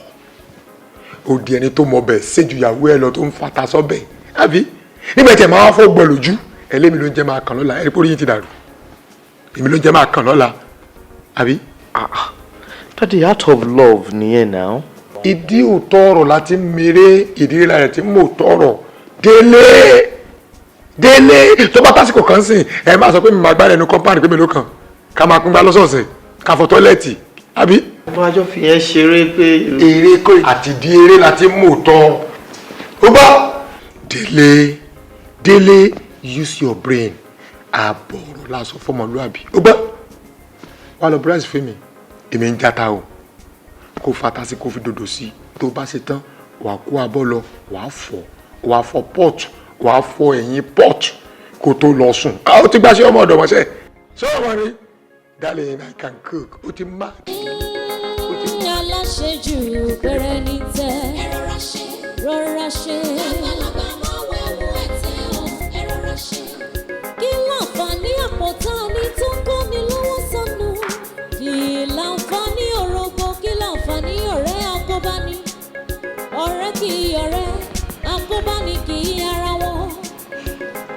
Ó di ẹni tó mọ bẹ̀ séjú ìyàwó ẹ lọ tó ń fata sọ́bẹ̀. Àbí? Nígbà tí ẹ máa wá fọ́ gbọ́ lójú, ẹlẹ́mi ló ń jẹ́ máa kàn lọ́la, ẹ̀rí pórí yín ti dàrú. Èmi ló ń jẹ́ máa kàn lọ́la. Àbí? Daddy, out of love nìyẹn now. Ìdí òótọ́ ọ̀rọ̀ láti mèrè ìdílé rẹ̀ tí mò ń tọrọ. Délé, Délé, tó bá tásìkò kan sìn, ẹ máa sọ pé mi máa gbá ẹnu compound pé mi ló kàn ká máa pín gbá lọ́sọ̀ọ̀sẹ̀, ká fọ toilet, àbí? Ọmọ àjọ fi yẹn ṣeré pé. Eré kò àti di eré láti mò tọ́ ó bá. Délé, Délé, use your brain. Ààbọ̀ ọ̀rọ̀ lásán fọmọlúàbí. Ó gbọ́, wà lọ bryce fún mi. Èmi ń jata o, kó fata sí, kó fi dòdò sí. Tó bá ṣe tán, wàá kó abọ́ lọ, wàá fọ, wàá fọ pot, wàá fọ ẹ̀yìn pot kó tó lọ sùn. Ah, ó ti gbàṣẹ ọmọ ọ̀dọ̀ mọ́ṣẹ́ ṣé ọmọ ni. Darling, I can cook. Ó ti má. Aláṣẹ. Aláṣejù pẹrẹ ní tẹ. Ẹ rọra ṣe. Rọra ṣe. Àgbàlagbà máa wẹ̀wù ẹ̀tẹ̀ o. Ẹ rọra ṣe. Kí láǹfààní àpótá ni tó ń kóni lọ́wọ́ sọnù? Kí láǹfààní òrogbo? Kí láǹfààní ọ̀rẹ́ àkóbáni? Ọ̀rẹ́ kì í ọ̀rẹ́, àkóbáni kì í ara wọn.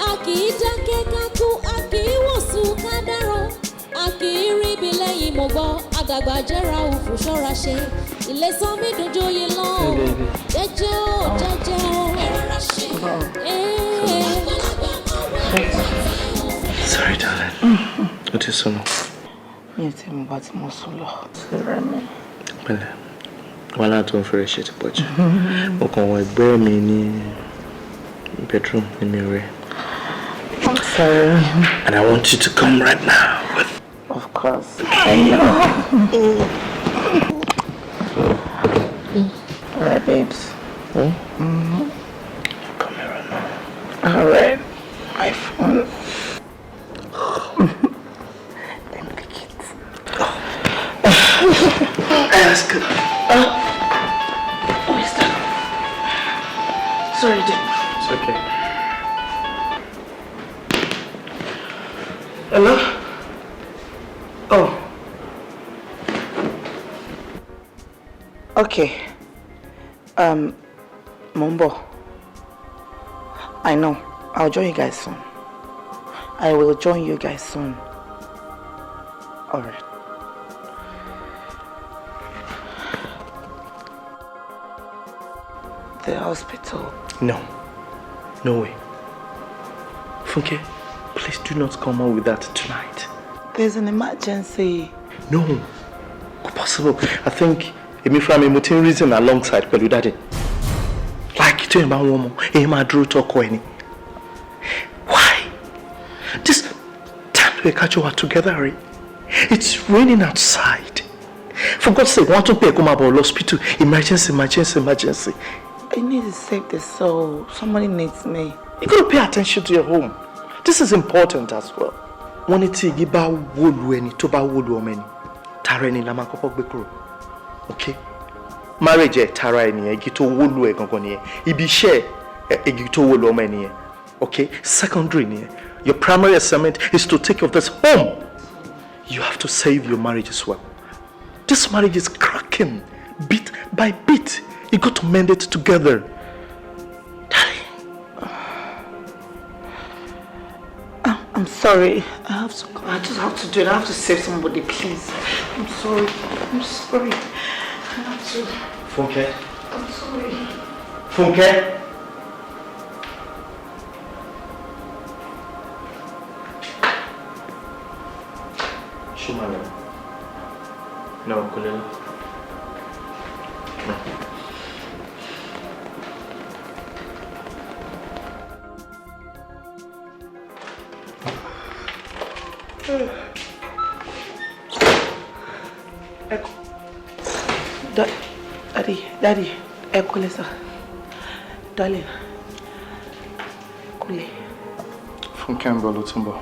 A kì í dákẹ́ ká kú, a kì í wòsùn ká dáràn. A kì í ríbi lẹ́yìn mo gbọ́, àdàgbà jẹ́ra òfò ṣọ́ra ṣe. Ìlẹ̀sán mi dùn jóye lọ. Jẹ́jẹ́ o, jẹ́jẹ́ o. Ẹ rọra ṣe. Àgbàlagbà máa wẹ̀ Sorry, darling. Ó ti sùn. Mi ò tí mo bá tí mo sùn lọ. Pẹ̀lẹ́, wàhálà tó ń fẹ́rẹ̀ ṣe ti pọ̀ jù. Mo kàn wọ ẹgbẹ́ mi ní bedroom ní mi rẹ̀. I'm sorry. And I want you to come right now. Of course. I know. All right, babes. Hmm? Mm-hmm. Come here right now. All right. My phone. Let me lick it. That's good. Oh, is that? Sorry, dear. It's okay. Hello? Oh. Okay. Mumbo. I know. I'll join you guys soon. I will join you guys soon. All right. The hospital. No. No way. Funke, please do not come out with that tonight. There's an emergency. No. Not possible. I think èmi fúnra mi mo ti ń reason alongside pẹ̀lú daddy. Like tí èèyàn bá ń wọ́n mọ́, èèyàn máa dúró tọkọ ẹ̀ ni. Why? This time we catch you together, right? It's raining outside. For God's sake, wọ́n tún pè é kó máa bọ̀ lọ hospital. Emergency, emergency, emergency. I need to save the soul. Somebody needs me. You gotta pay attention to your home. This is important as well. Wọ́n ní tí igi bá wó lu ẹni tó bá wó lu ọmọ ẹni, tara ẹni la máa kọ́kọ́ gbé kúrò. Okay? Marriage ẹ̀ tara ẹ nìyẹn, igi tó wó lu ẹ gangan nìyẹn. Ibi iṣẹ́ ẹ igi tó wó lu ọmọ ẹ nìyẹn. Okay? Secondary nìyẹn. Your primary assignment is to take care of this home. You have to save your marriage as well. This marriage is cracking bit by bit. You got to mend it together. I'm sorry. I have to go. I just have to do it. I have to save somebody, please. I'm sorry. I'm sorry. I have to. Funke. I'm sorry. Funke. Shumala. No, Kulela. No. Daddy, Daddy, ẹ kúlẹ̀ sir. Darling, kúlẹ̀. Funke ń bọ̀ ló tún bọ̀.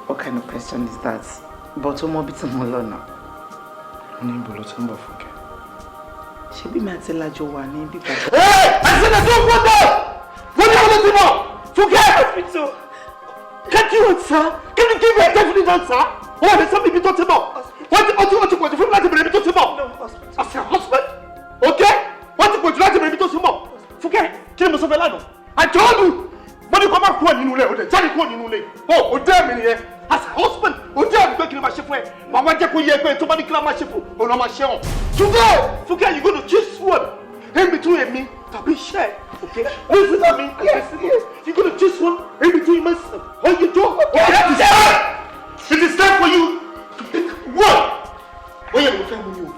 What kind of question is that? But ó mọ bí tí mo lọ náà. Ní ibo ló tún bọ̀, Funke? Ṣebí mi àti Lájọ wà ní bíbá. Hey! I said I don't want that! Wọ́n ní wọ́n ló ti bọ̀! Funke! Hospital! Can't you answer? Can you give me a definite answer? Wọ́n lè sọ ibi tó ti bọ̀. Wọ́n ti ọtí wọ́n ti pọ̀jù fún mi láti bèrè ibi tó ti bọ̀. As a husband, okay? Wọ́n ti pọ̀jù láti bèrè ibi tó ti bọ̀. Funke, kí ni mo sọ fẹ́ lánàá? I told you! Mo ní kó má kúrò nínú ilé, o dẹ̀ jáde kúrò nínú ilé. O ò dẹ́ mi nìyẹn. As a husband, o dẹ́ mi pé kí ni máa ṣe fún ẹ. Màá wá jẹ́ kó yẹ pé tó bá ní kí ni máa ṣe fún, òun náà máa ṣe hàn. Today, Funke, you gonna choose one. In between èmi tàbí iṣẹ́, okay? Listen to me. Yes, yes. You gonna choose one in between myself or you do. Okay, that is it. It is time for you to pick one. Bóyá ló fẹ́ mu ni o,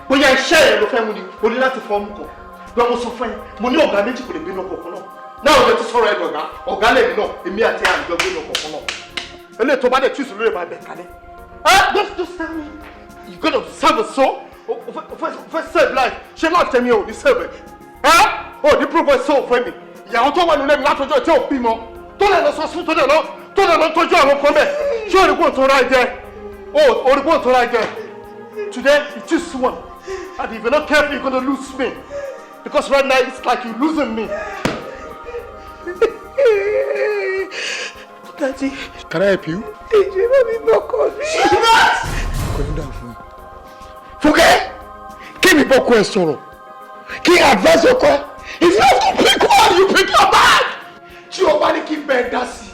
bóyá iṣẹ́ rẹ̀ ló fẹ́ mu ni, o ní láti fọ́ ọmú kan. Bí wọ́n sọ fún ẹ, mo ní ọ̀gá méjì kò lè gbénu ọkọ̀ kan náà. Náà ọ̀gá ti sọ̀rọ̀ ẹ̀ dọ̀gá, ọ̀gá lèmi náà, èmi àti àjọ gbénu ọkọ̀ kan náà. Eléyìí tó bá dẹ̀ choose lórí ìbá bẹ̀ kalẹ̀. Just tell me, you gonna serve a soul? O fẹ́ save life, ṣé life tẹ̀mí o ní save ẹ̀? O ní prove soul fún mi. Ìyàwó tó wà nílé mi látọjọ́ tí ò bímọ, tó lè lọ sọ sún tó lè lọ tọ́jú àwọn kan bẹ̀. Ṣé o rí kó tó ra jẹ? O rí kó tó ra jẹ? Today you choose one, and if you're not careful, you're gonna lose me. Because right now it's like you're losing me. Daddy. Can I help you? Ẹ bá mi bọ́kọ mi. Kò ní dáa fún ẹ. Fúnkẹ́, kí mi bọ́kọ ẹ sọ̀rọ̀? Kí n advise ọkọ ẹ? If you have to pick one, you pick your bag. Tí o bá ní kí bẹ́ẹ̀ dá sí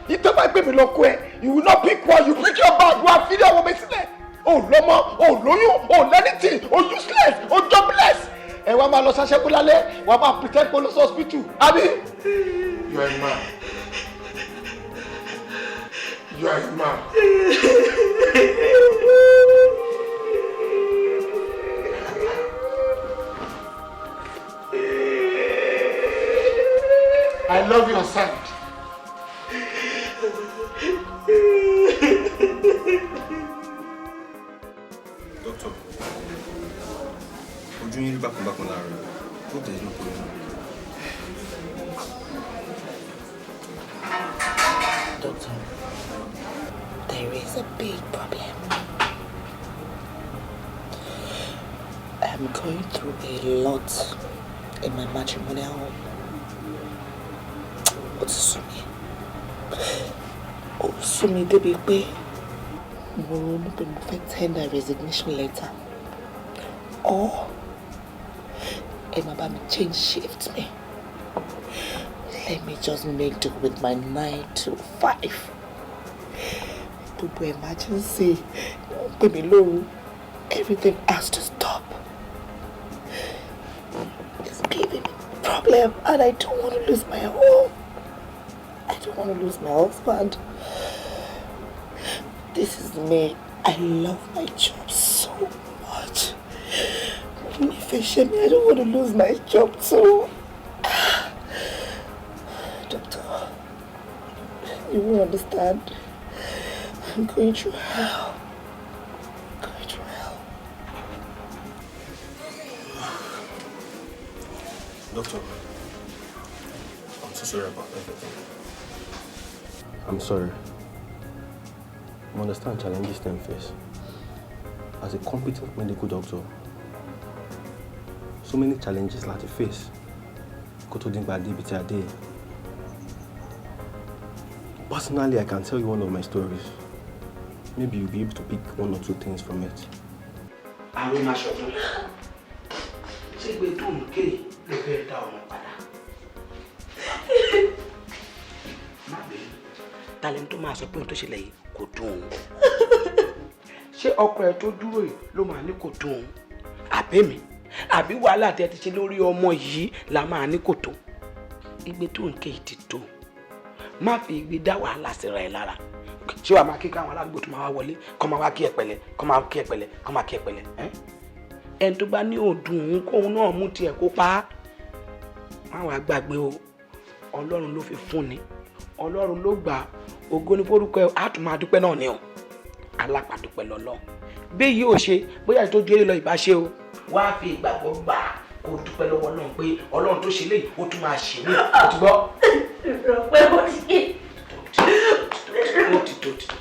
i. Ìtọ́ bá gbé mi lọ́kọ ẹ, you will not pick one, you pick your bag, wà á fi àwọn ọmọ sílẹ̀. O lọ́mọ, o lóyún, o lẹ́nìtì, o useless, o jobless. Ẹ wá máa lọ ṣaṣẹ́kú lálẹ́, wàá máa pretend pé o lọ sí hospital, àbí? You are a man. You are a man. I love your sound. Doctor, ojú yín rí bákan bákan láàárọ̀. Hope there is no problem. Doctor, there is a big problem. I'm going through a lot in my matrimonial home. Ó ti sú mi. Ó sú mi débi pé mo ronú pé mo fẹ́ tender resignation letter. Or ẹ máa bá mi change shift mi. Let me just make do with my 9 to 5. Gbogbo emergency, wọ́n pè mí lóru. Everything has to stop. It's giving me problem and I don't want to lose my home. I don't want to lose my husband. This is me. I love my job so much. Mo nífẹ̀ẹ́ iṣẹ́ mi. I don't want to lose my job too. Doctor, you won't understand. I'm going through hell. Going through hell. Doctor, I'm so sorry about everything. I'm sorry. I understand challenges dem face. As a competent medical doctor, so many challenges láti face kó tó dín gbàdé ibi tí a dé yìí. Personally, I can tell you one of my stories. Maybe you'll be able to pick one or two things from it. Àrùn aṣọ̀tún, ṣégbé tó ń ké ló fẹ́ dá ọmọ padà? Má bínú, talent tó máa sọ pé ohun tó ṣẹlẹ̀ yìí kò dùn òun? Ṣé ọkọ ẹ tó dúró yìí ló máa ní kò dùn òun, àbẹ́mi, àbí wàhálà tí ẹ ti ṣe lórí ọmọ yìí la máa ní kò tó? Igbe tó ń ké yìí ti tó. Má fi igbe dá wàhálà síra ẹ lára. Ṣé wàá máa kí káwọn aládùúgbò tó máa wá wọlé kọ́ máa wá kí ẹ pẹ̀lẹ́, kọ́ máa kí ẹ pẹ̀lẹ́, kọ́ máa kí ẹ pẹ̀lẹ́? Ẹ́ ẹni tó bá ní òdùn òun kóun náà mú tiẹ̀ kó pa á. Má wàá gbàgbé o, Ọlọ́run ló fi fún ni, Ọlọ́run ló gbà á, ògo ní forúkọ ẹ. Á tún máa dúpẹ́ náà ni o, alápàdúpẹ́ lọ́lọ́. Bí yìí ò ṣe bóyá tó ju eré lọ ìbá ṣe o, wá fi ìgbàgbọ́ gbà á, kó dúpẹ́ lọ́wọ́ Ọlọ́run pé Ọlọ́run tó ṣe léyìí, ó tún máa ṣe mí. Ó ti gbọ́. Ìrọ̀pẹ́ ó ti. Ó ti tó, ti tó, ti tó.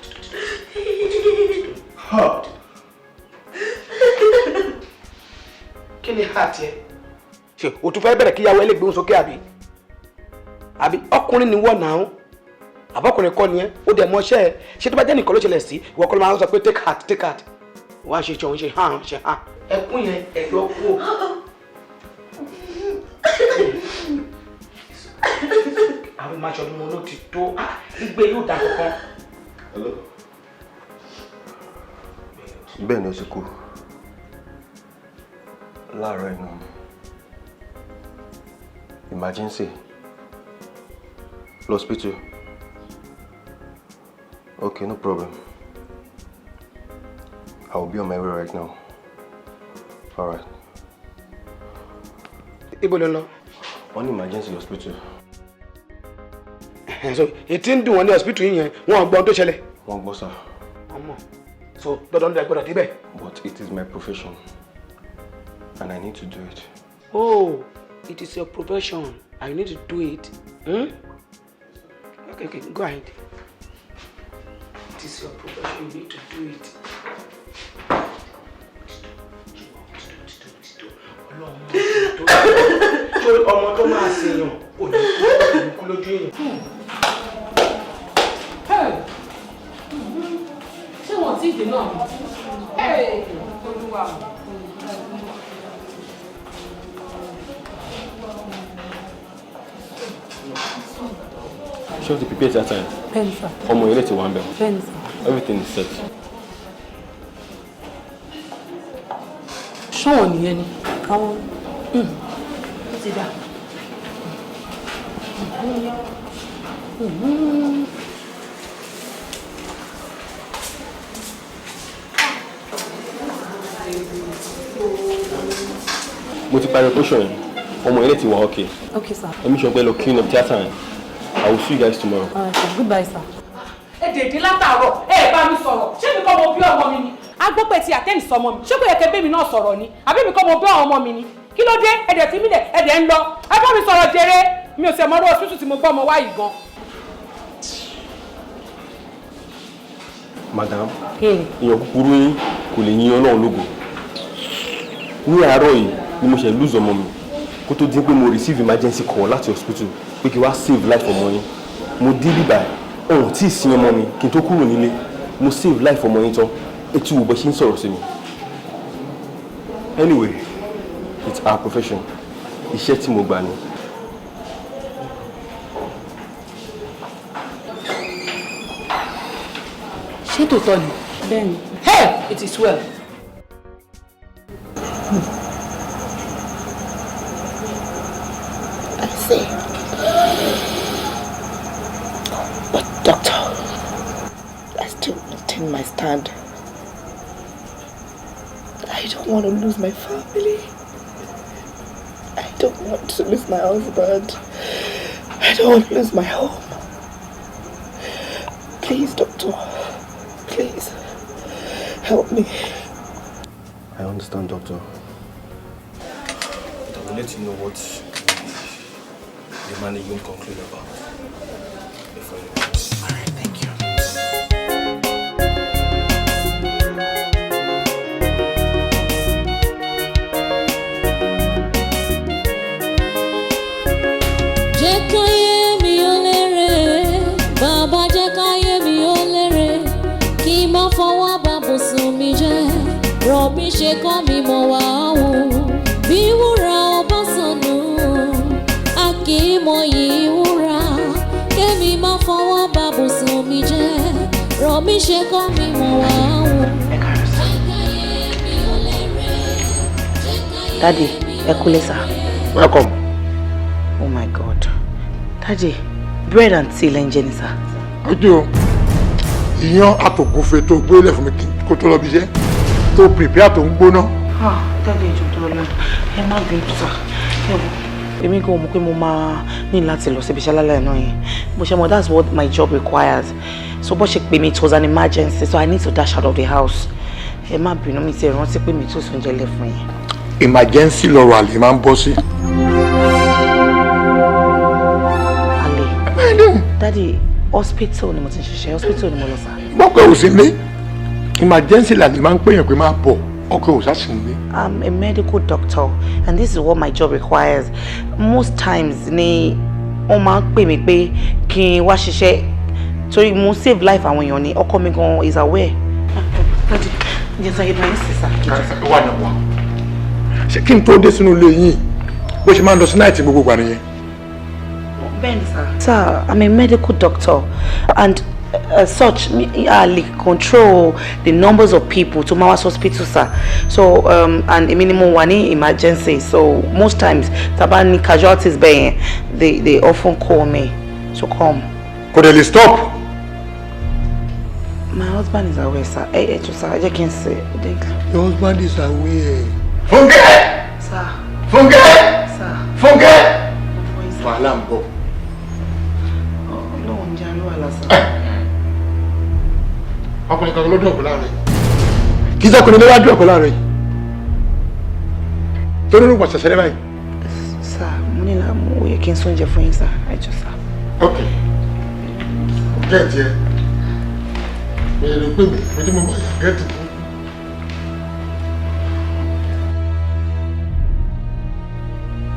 Kí ni heart yẹ ṣe? O tún fẹ́ bẹ̀rẹ̀ kíyàwó ẹ lè gbóhùn sókè, àbí? Àbí ọkùnrin ni wọ́n náà? Àbọ̀kùnrin kọ́ ni ẹ́? Ó dẹ̀ mọṣẹ́ ẹ ṣé. Tó bá jẹ́ nìkan ló ṣẹlẹ̀ sí ìwọ kọ́ ló máa ń sọ pé take heart, take heart. Wọ́n á ṣe ṣe òun ṣe hàn ṣe hàn. Ẹkún yẹn, ẹ̀yọ kú o. Àwọn máa ṣọdún mọ́ ló ti tó igbe yóò dá kankan. Hello? Bẹ́ẹ̀ ni, ó ti kú láàárọ̀ iná mi. Emergency hospital. Okay, no problem. I will be on my way right now. All right. Ibo ló ń lọ? Wọ́n ní emergency hospital. So ètí ń dùn wọ́n ní hospital yìí yẹn, wọ́n gbọ́ ohun tó ṣẹlẹ̀? Wọ́n gbọ́, sir. Ọmọ so dandan ní gbọ́dọ̀ débẹ̀. But it is my profession and I need to do it. Oh, it is your profession and you need to do it. Hmm? Okay, go ahead. It is your profession, you need to do it. ọmọ tó máa ṣèyàn kò ní kú lójú èèyàn. Ṣé wọn ti dè náà ni? Olúwa. Ṣé o ti prepare that time? Bẹ́ẹ̀ni sir. Ọmọ ilé ti wà ń bẹ̀. Bẹ́ẹ̀ni sir. Everything is set. Ṣọ́wọ̀n nìyẹn ni. Àwọn ó ti dà. Mo ti parí operation yẹn. Ọmọ ilé ti wà okay. Okay sir. Ẹ make sure pé lọ clean up theatre yẹn. I will see you guys tomorrow. All right, sir. Goodbye sir. Ẹ dèdè látàárọ̀, ẹ bá mi sọ̀rọ̀, ṣé mi kọ́ mo bí ọmọ mi ni? A gbọ́ pé ti àtẹ́ǹdì sọmọ mi, ṣé kò yẹ kẹ́ bẹ́mi náà sọ̀rọ̀ ni? Àbí mi kọ́ mo bí ọmọ mi ni? Kí ló dé? Ẹ̀dẹ̀ tí mi dẹ̀, ẹ̀dẹ̀ ń lọ. Ẹ bá mi sọ̀rọ̀ jèrè. Mi ò sì mọ ọdún hospital tí mo gbọ́ ọmọ wá yìí gan. Madam, èèyàn kúkúrú yín kò lè yin Ọlọ́run lógo. Ní àárọ̀ yìí ni mo ṣe lose ọmọ mi kó tó dín pé mo receive emergency call láti hospital pé kí wá save life ọmọ yín. Mo dé bíbá ọ̀hún tí ì sin ọmọ mi kí n tó kúrò nílé. Mo save life ọmọ yín tán, etí wo bó ṣe ń sọ̀rọ̀ sí mi. Anyway, it's our profession. Iṣẹ́ tí mo gbà ni. Ṣé tòótọ́ ni? Bẹ́ẹ̀ni. Hey, it is well. I see. But doctor, I still maintain my stand. I don't want to lose my family. I don't want to lose my husband. I don't want to lose my home. Please, doctor. Please, help me. I understand, doctor. But I will let you know what the management conclude about before you go. All right, thank you. Jẹ́ káyé mi ó lérè, bàbá jẹ́ káyé mi ó lérè, kí n má fọwọ́ bá bùsùn mi jẹ́, rọ̀bì ṣe kọ́ mi mọ̀ wá wò, bí wúrà ọba sọnù, a kì í mọyì wúrà, kémi má fọwọ́ bá bùsùn mi jẹ́, rọ̀bì ṣe kọ́ mi mọ̀ wá wò. Daddy, ẹ kúlé sir. Welcome. Oh my God. Daddy, bread and tea lẹ́ ń jẹ ni sir. Ojú o, iyán àtògúnfe tó gbélé fún mi kó tó lọ bí iṣẹ́ tó prepare tó ń gbóná. Ah, Daddy, ìjọ tó lọ, ẹ má bínú sir. Ẹ wo, èmi gan mọ̀ pé mo máa ní láti lọ síbi iṣẹ́ lálẹ́ náà yẹn. Bó ṣe mọ̀, that's what my job requires. So bó ṣe pè mí, it was an emergency, so I need to dash out of the house. Ẹ má bínú, mi ti rántí pé mi tó sóúnjẹ lẹ̀ fún yín. Emergency lọ̀rọ̀ àlè máa ń bọ́ sí. Daddy, hospital ni mo ti ń ṣiṣẹ́, hospital ni mo lọ sir. Bọ́kọ̀ ò sí ní emergency làlè máa ń pèèyàn pé máa bọ̀, ọkọ̀ ò sá sí ní. I'm a medical doctor and this is what my job requires. Most times ni wọ́n máa ń pè mí pé kí n wá ṣiṣẹ́ torí mo save life àwọn èèyàn ni, ọkọ mi gan is aware. Daddy, ǹjẹ́ sáyé bá yín sí sir? Wà ní wà. Ṣé kí n tó dé sínú ilé yín bó ṣe máa ń lọ sí náìtì gbogbo ìgbà nìyẹn? Bẹ́ẹ̀ni sir. Sir, I'm a medical doctor and as such, I control the numbers of people to my hospital, sir. So, and èmi ni mo wà ní emergency. So most times, tá bá ní casualties bẹ́ẹ̀ yẹn, they often call me to come. Kò dẹ̀ lè stop. My husband is aware, sir. Ẹ jọ̀ọ́ sir, ẹ jẹ́ kí n ṣe. Your husband is aware. Fúnkẹ́! Sir. Fúnkẹ́! Sir. Fúnkẹ́! Wàhálà ń bọ̀. Ọlọ́run jẹ́ àlọ́ àlá sir. Ọkùnrin kan ló dùn ọ̀pọ̀ láàrin. Kì í sẹ́kùnrin ló wá dùn ọ̀pọ̀ láàrin. Torí ló wọ̀ ṣẹ̀ṣẹ̀ lẹ́ báyìí. Sir, mo ní láàmú ó yẹ kí n sóúnjẹ fún yín sir. Ẹ jọ̀ọ́ sir. Ok. Gẹ̀ẹ́tì ẹ. Mi ò lè pè mí, mo ti mọ̀ bàyà gẹ̀ẹ́tì fún.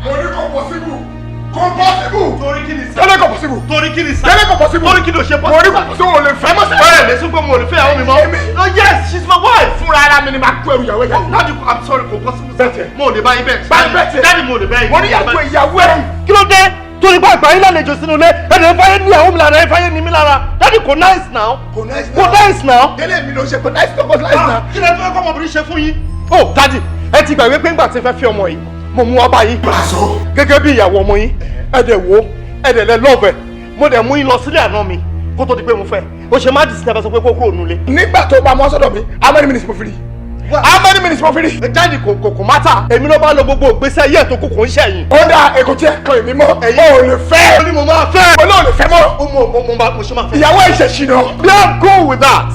Mo ní kò possible. Kò possible. Torí kí ni sá. Délé kò possible. Torí kí ni sá. Délé kò possible. Torí kí ni o ṣe possible. Mo rí kò possible o lè fẹ́ mọ́ sẹ́. Ọ̀rẹ́ mi sún pé mo lè fẹ́ ìyàwó mi mọ́. No yes, she's my wife. Fúnra ara mi ni màá kó ẹrù ìyàwó ẹ̀ jáde. Daddy, I'm sorry, kò possible. Bẹ́tẹ̀. Mo ò lè bá yín bẹ́ẹ̀. Bá yín bẹ́tẹ̀. Daddy, mo ò lè bá yín. Mo ní ìyàwó ìyàwó ẹ̀. Kí ló dé? Torí bá àgbà yín lálejò sínú ilé, ẹ̀dẹ̀ ń fáyé ní ìyàwó mi lára, ẹ̀ ń fáyé ní mi lára. Daddy, kò nice now. Kò nice now. Kò nice now. Délé mi ló ṣe kò nice now, kò nice now. Kí lẹ fẹ́ kọ́ ọmọbìnrin ṣe fún yín? Oh, Daddy, ẹ ti gbàgbé pé ńgbà tí n fẹ́ fi ọmọ yìí, mo mú wá báyìí. Gẹ́gẹ́ bí ìyàwó ọmọ yín, ẹ dẹ̀ wò, ẹ dẹ̀ lẹ love ẹ̀. Mo dẹ̀ mú yín lọ sílé àná mi kó tó di pé mo fẹ́. O ṣe má dì sí ẹ bá sọ pé kó kúrò nulẹ̀. Nígbà tó bá mọ́ sọ́dọ̀ mi, how many minutes mo fi rí? How many minutes mo fi rí? Daddy, kò mátà. Èmi ló bá lo gbogbo ìgbésí ayé ẹ̀ tó kù kò ń ṣẹ̀yìn. Ó dá èkó tí ẹ kan èmi mọ́. O ò lè fẹ́. Ó ní mo máa fẹ́. O náà ò lè fẹ́ mọ́. Ó mo ṣe máa fẹ́. Ìyàwó ẹ̀ ṣe ṣìnà. We are cool with that.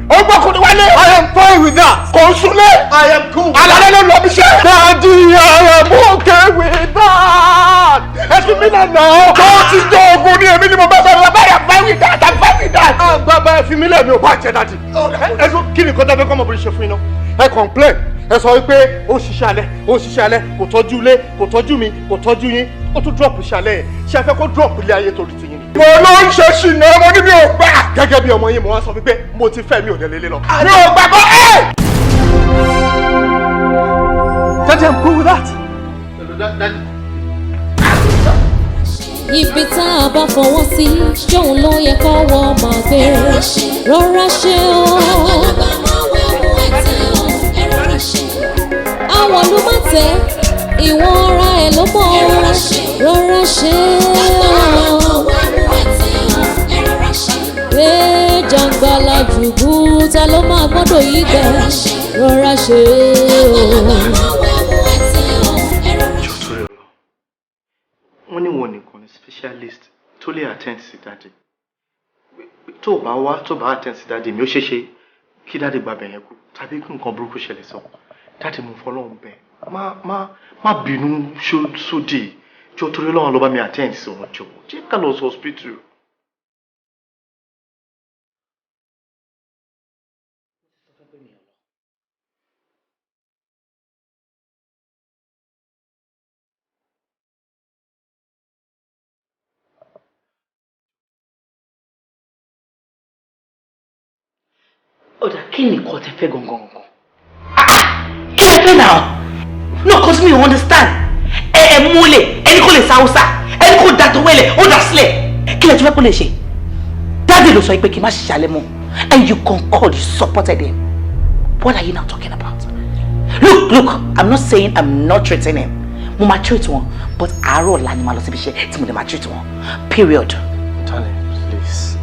Ó gbọ́ kó ní wálé. I am fine with that. Kò ń súnlé. I am cool. Àlàlẹ́ ló lọ bí iṣẹ́. Daddy, I am okay with that. Ẹ fi mí lẹ̀ náà. Tó ti jọ ogun ní èmi ni mo bá bá bá yà fine with that, I'm fine with that. Bàbá ẹ fi mí lẹ̀ mi ò bá jẹ Daddy. Ẹ sọ kí ni nǹkan dábẹ́ kọ́ ọmọbìnrin ṣe fún iná? Ẹ complain. Ẹ sọ wípé ó ṣiṣẹ́ alẹ́, ó ṣiṣẹ́ alẹ́, kò tọ́jú ilé, kò tọ́jú mi, kò tọ́jú yín. Ó tún drop iṣẹ́ alẹ́ yẹn. Ṣé ẹ fẹ́ kó drop ilé ayé torí tiyín ni? Mo ló ń ṣe ṣìnà, mo ní mi ò gbà. Gẹ́gẹ́ bí ọmọ yín, mo wá sọ wípé mo ti fẹ́ mi ò dẹ̀ lélẹ̀ lọ. Mi ò gbà kọ́ ẹ́. Daddy, I'm cool with that. Ibi tá a bá fọwọ́ sí, ṣóun ló yẹ kọ́wọ́ máa gbé. Rọra ṣe o. Àgbàlagbà máa wẹ̀ mú ẹ̀tẹ̀ o. Ẹ rọra ṣe. Àwọn ló má tẹ, ìwọ̀n ara ẹ̀ ló mọ̀ o. Rọra ṣe o. Àgbàlagbà máa wẹ̀ mú ẹ̀tẹ̀ o. Ẹ rọra ṣe. Ẹ jàǹgbàlà jùbú, ta ló máa gbọ́dọ̀ yí gbẹ? Rọra ṣe o. Àgbàlagbà máa wẹ̀ mú ẹ̀tẹ̀ o. Ẹ rọra ṣe. Wọ́n ní wọn nìkan ni specialist tó lè attend sí Daddy. Tó bá wá tó bá attend sí Daddy mi ó ṣeéṣe kí Daddy gba bẹ̀yẹn kú tàbí kí nǹkan burúkú ṣẹlẹ̀ sọ. Daddy, mo fọlọ́run bẹ̀, má bínú sódì, jọ torí Ọlọ́run ló bá mi attend sí wọn, jọ jẹ́ ká lọ sí hospital. Ó dà, kí ni nǹkan tẹ fẹ́ gangan gangan? Kí lẹ fẹ́ náà? No, cause me understand. Ẹ múlẹ̀, ẹni kò lè sa Hausa, ẹni kò da tọwọ́ ẹlẹ̀, ó dà sílẹ̀. Kí lẹ tún fẹ́ kó lè ṣe? Daddy ló sọ pé kí n má ṣiṣẹ́ alẹ́ mọ́. And you concurred, you supported him. What are you now talking about? Look, look, I'm not saying I'm not treating him. Mo máa treat wọn, but àárọ̀ ọ̀la ni màá lọ síbi iṣẹ́ tí mo lè máa treat wọn. Period. Darling, please.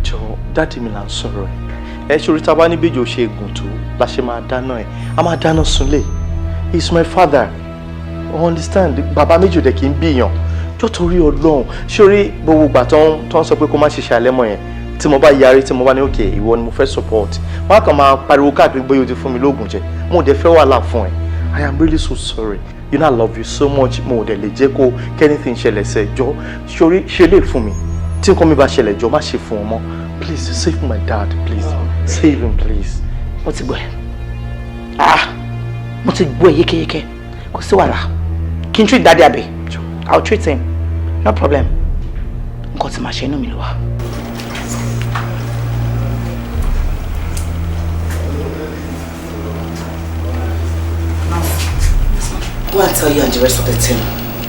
Jọ, Daddy mi là ń sọ̀rọ̀ ẹ̀. Ẹ ṣorí tá a bá ní bíjò ṣe gùn tó la ṣe máa dáná ẹ̀. A máa dáná sunlé. He is my father. You understand? Bàbá méjì ò dẹ̀ kí n bíyàn. Jọ torí Ọlọ́run. Ṣorí gbogbo ìgbà tó ń sọ pé kó má ṣiṣẹ́ alẹ́ mọ́ yẹn. Tí mo bá yarí, tí mo bá ní okay, ìwọ ni mo fẹ́ support. Wọ́n á kàn máa pariwo káàkiri bóyá o ti fún mi lóògùn jẹ. Mo ò dẹ̀ fẹ́ wàhálà fún ẹ. I am really so sorry. You know I love you so much. Mo ò dẹ̀ lè jẹ́ kó anything ṣẹlẹ̀ sẹ́. Jọ ṣorí ṣe lè fún mi. Tí nǹkan mi bá ṣẹlẹ̀, jọ má ṣe fún ọ mọ́. Please save my dad, please. Save him, please. Mo ti gbọ́ ẹ. Ah, mo ti gbọ́ ẹ yékéyéké. Kò sí wàhálà. Kí n treat Daddy àbí? I'll treat him. No problem. Nǹkan tí màá ṣe inú mi ló wà. Go and tell you and the rest of the team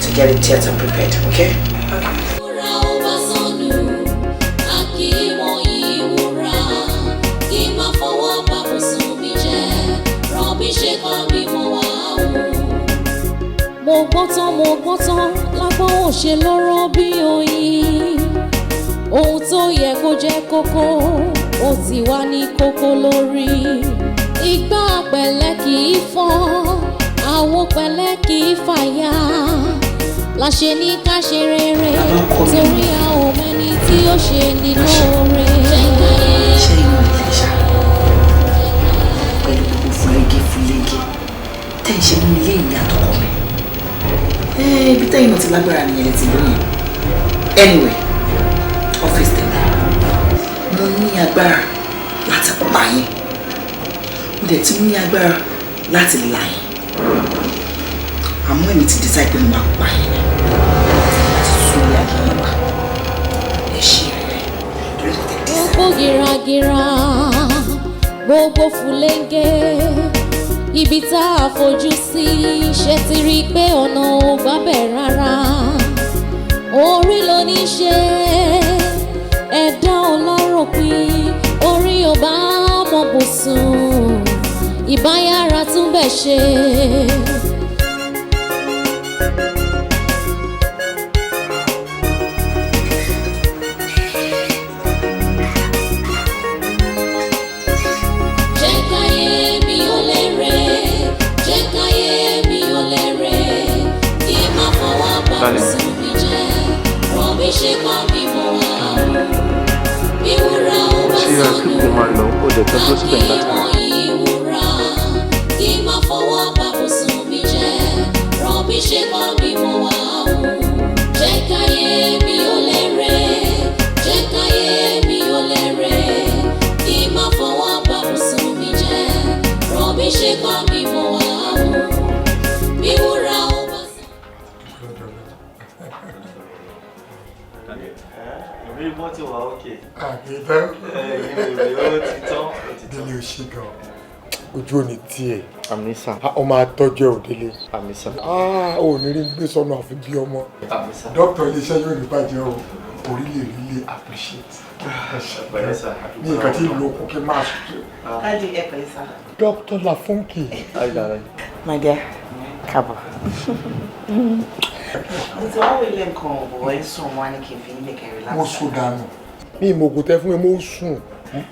to get the theater prepared, okay? Wúrà ó bá sọnù, a kì í mọ iyì wúrà. Kí n má fọwọ́ bàbùsùn mi jẹ́, ràn mí ṣe kọ́ mi mọ̀ wá wò. Mo gbọ́n tán, mo gbọ́n tán, lágbọ́n ò ṣe lọ́rọ̀ bí oyin. Ohun tó yẹ kó jẹ́ kókó, ó ti wá ní kókó lórí. Igbá pẹ̀lẹ́ kì í fọ́, àwo pẹ̀lẹ́ kì í fàya. Láṣẹ ní ká ṣe rere, torí a ò mẹ́ni tí ó ṣe ní lóore. Ṣé ìwọ ilé ṣá? Pẹ̀lú gbogbo fúlégé fúlégé tẹ́ ẹ̀ ṣe nínú ilé ìyá àtọkọ mi. Ibi tẹ́yìn náà ti lágbára nìyẹn lẹ ti lóyún. Anyway, ọ́fíìsì tẹ̀lé. Mo ní agbára láti pa yín. Mo dẹ̀ tún ní agbára láti là yín. Àmọ́ èmi ti decide pé mo máa pa yín ni. Gbogbo gìràgìrà, gbogbo fúlẹ́ńgẹ́, ibi tá a fojú sí ṣe ti rí i pé ọ̀nà ò gbábẹ̀ rárá. Orí ló ní ṣe, ẹ̀dá ọlọ́rọ̀ pín, orí ò bá mọ̀ bò sùn, ìbáyára tún bẹ̀ ṣe. Jẹ́ káyé mi ó lérè, jẹ́ káyé mi ó lérè, kí n má fọwọ́ bá sùn mi jẹ́, rọ̀ mí ṣe kọ́ mi mọ̀ wá o. Bí wúrà ó bá Ṣé sọnù, kò máa lọ ó dẹ̀ tẹ́ dúró síbẹ̀ nígbà tí ìwọ̀n ìwúrà, kí n má fọwọ́ bá sùn mi jẹ́, rọ̀ mí ṣe kọ́ mi mọ̀ wá o. Jẹ́ káyé mi ó lérè, jẹ́ káyé mi ó lérè, kí n má fọwọ́ bá sùn mi jẹ́, rọ̀ mí ṣe kọ́ mi mọ̀ wá o. Bí wúrà ó bá Èmi gbọ́n ti wà ókè. Àgbẹ̀dá. Ẹ̀yin ò ti tán. Délé o ṣe gan. Ojú ò ní tiẹ̀. Àmín sà. Ó máa tọ́jú ẹ̀ ò Délé. Àmín sà. Ò ní rí gbé sọnù àfi bí ọmọ. Àmín sà. Dókítà iléeṣẹ́ yóò ní bàjẹ́ o. Orílẹ̀ really appreciate. Pẹ̀lẹ́ sà. Ní nǹkan tí ìlú okùn kí n máa sùn. Daddy, ẹ pẹ̀lẹ́ sà. Dókítà Lafunke. My dear, káàbọ̀. Mo ti wá wo ilé nǹkan ọ̀bọ̀ ẹ̀ ń sùn wọn á ní kí n fi ilé kẹrin relax. Mo sùn dànù. Mi ìmọ̀ ògùn tẹ fún mi, mo sùn.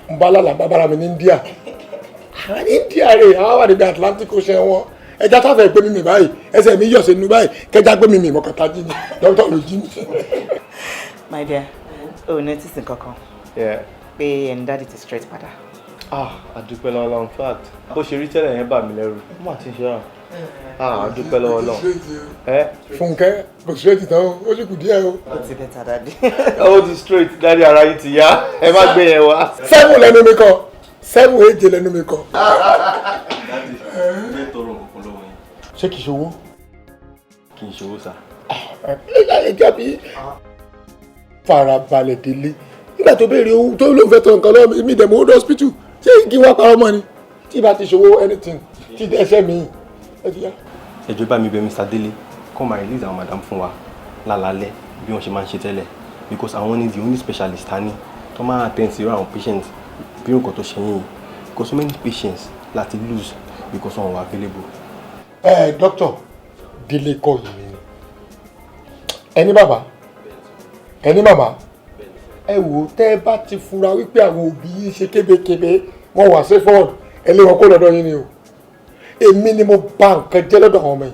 N bá lálàá bá bára mi ní India. Àwọn ní India rè, àwọn wà níbi Atlantic Ocean wọn. Ẹja táfẹ̀ gbé mi mì báyìí, ẹsẹ̀ mi yọ̀ sínú báyìí, kẹja gbé mi mì mọ̀kàtà jí ni, dókítà ló jí mi. My dear, o ò notice nǹkan kan Yeah. pé ẹni daddy ti straight padà. Ah, àdúpẹ́ lọ́wọ́ Ọlọ́run, in fact bó ṣe rí tẹ́lẹ̀ yẹn bà mí lẹ́rù. Ó mà ti ṣe rà. Ah, àdúpẹ́ lọ́wọ́ Ọlọ́run. Ẹ Fúnkẹ́ kò straight tán o, ó sì kù díẹ̀ o. Ó ti better daddy. Ó ti straight, daddy, ara yín ti yá. Ẹ má gbé yẹn wá. 7 lẹ́nu mi kọ, 7 7 lẹ́nu mi kọ. Daddy, mo fẹ́ tọrọ nǹkan kan lọ́wọ́ yín. Ṣé kìí ṣe owó? Kì í ṣe owó sà. Ẹ jábí. Farabalẹ̀ Délé. Nígbà tó béèrè owó tó lóun fẹ́ tọrọ nǹkan lọ́wọ́ mi, dẹ̀ mo ó dé hospital. Ṣé kí wọ́n parọ́ mọ́ ni? Tí ìbá ti ṣòwò anything, tí ẹsẹ̀ mi, ẹ ti yá. Ẹ jọ̀ọ́ bá mi bẹ̀ Mr. Délé kó máa release àwọn madam fún wa lálálẹ́ bí wọ́n ṣe máa ń ṣe tẹ́lẹ̀, because àwọn ni the only specialist ta ní tó máa attend sí irú àwọn patients bí nǹkan tó ṣe yín yìí, because so many patients láti lose because wọn wà available. Ẹ dókítà Délé kọ́ yìí ni. Ẹni bàbá, ẹni màmá, ẹ wò ó, tẹ́ ẹ bá ti fura wípé àwọn òbí yín ṣe kébékébé, wọ́n wà sí fọ́ọ̀dù, ẹ lé wọn kó lọ́dọ̀ yín ni o. Èmi ni mo bà nǹkan jẹ́ lọ́dọ̀ àwọn ọmọ yìí.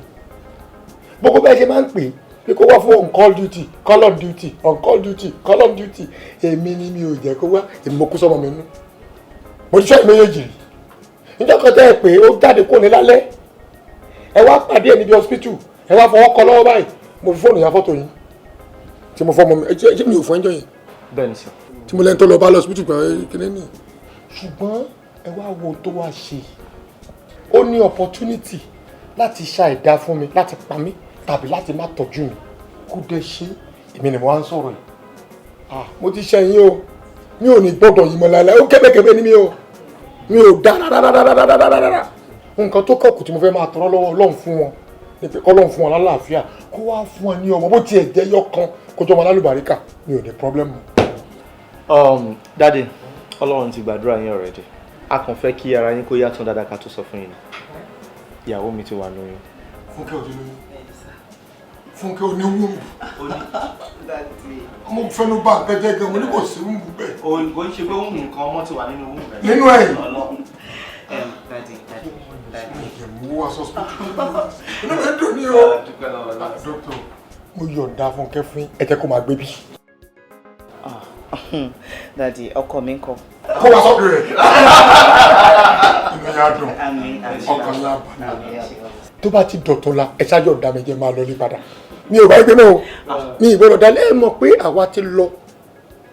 Gbogbo bẹ́ẹ̀ ṣe máa ń pè é pé kó wá fún on call duty, call on duty, on call duty, call on duty. Èmi ni mi ò jẹ́ kó wá, èmi mo kú sọ́mọ mi nú. Mo ti sọ èmi méjèèjì rí. Níjọ́ kan tẹ́ ẹ pé ó jáde kó ní lálẹ́. Ẹ wá pàdé ẹ níbi hospital, ẹ wá fọwọ́ kọ lọ́wọ́ báyìí. Mo fi fóònù ya fọ́tò yín. Tí mo fọ́ ọmọ mi, ẹ ṣé mi ò fọ́ ẹjọ́ yẹn? Bẹ́ẹ̀ni sà. Tí mo lẹ́ni tó lọ bá lọ hospital pẹ̀lú kíní nì. Ṣùgbọ́n ẹ wá wo tó wá ṣe. Ó ní opportunity láti ṣa ẹ̀dá fún mi, láti pa mí tàbí láti má tọ́jú mi. Kó dẹ̀ ṣe, èmi ni mo wá ń sọ̀rọ̀ yìí. Ah, mo ti ṣe yín o. Mi ò ní gbọ́dọ̀ yìí mọ́ láéláé. Ó kébékébé ni mi o. Mi ò dá rárárárárárárárá. Nǹkan tó kọ̀kù tí mo fẹ́ máa tọrọ lọ́wọ́ Ọlọ́run fún wọn ni pé k'Ọlọ́run fún wọn lálàáfíà, kó wá fún wọn ní ọmọ bó tiẹ̀ jẹ́ yọ kan kó jọmọ lálùbáríkà, mi ò ní problem. Daddy, Ọlọ́run ti gbàdúrà yín already. A kàn fẹ́ kí ara yín kó yàtọ̀ dáadáa ká tó sọ fún yín ni. Ìyàwó mi ti wà lóyún. Fúnkẹ́ ò ti lóyún. Fúnkẹ́ ò ní wúńbù. Mo fẹnu bà nǹkan jẹ́ gan, mo ní kò sí wúńbù bẹ́ẹ̀. Kò ń ṣe pé wúńbù nǹkan ọmọ ti wà nínú wúńbù rẹ̀. Nínú ẹ̀. Daddy, daddy, daddy. Mo wá sọ́spítù. Inú mi dùn ní o. Dókítà, mo yọ̀ǹda Fúnkẹ́ fún ẹ jẹ́ kó máa gbé bí. Daddy, ọkọ mi ńkọ́? Kó wá sọ́dọ̀ rẹ̀. Inú yà dùn. Ọkàn yà balẹ̀. Tó bá ti dọ̀tọ̀ la, ẹ ṣáájú ọ̀dà mi jẹ́ máa lọ ní padà. Mi ò bá gbé náà o. Mi ì gbọ́dọ̀ dalẹ̀, ẹ mọ̀ pé àwa ti lọ,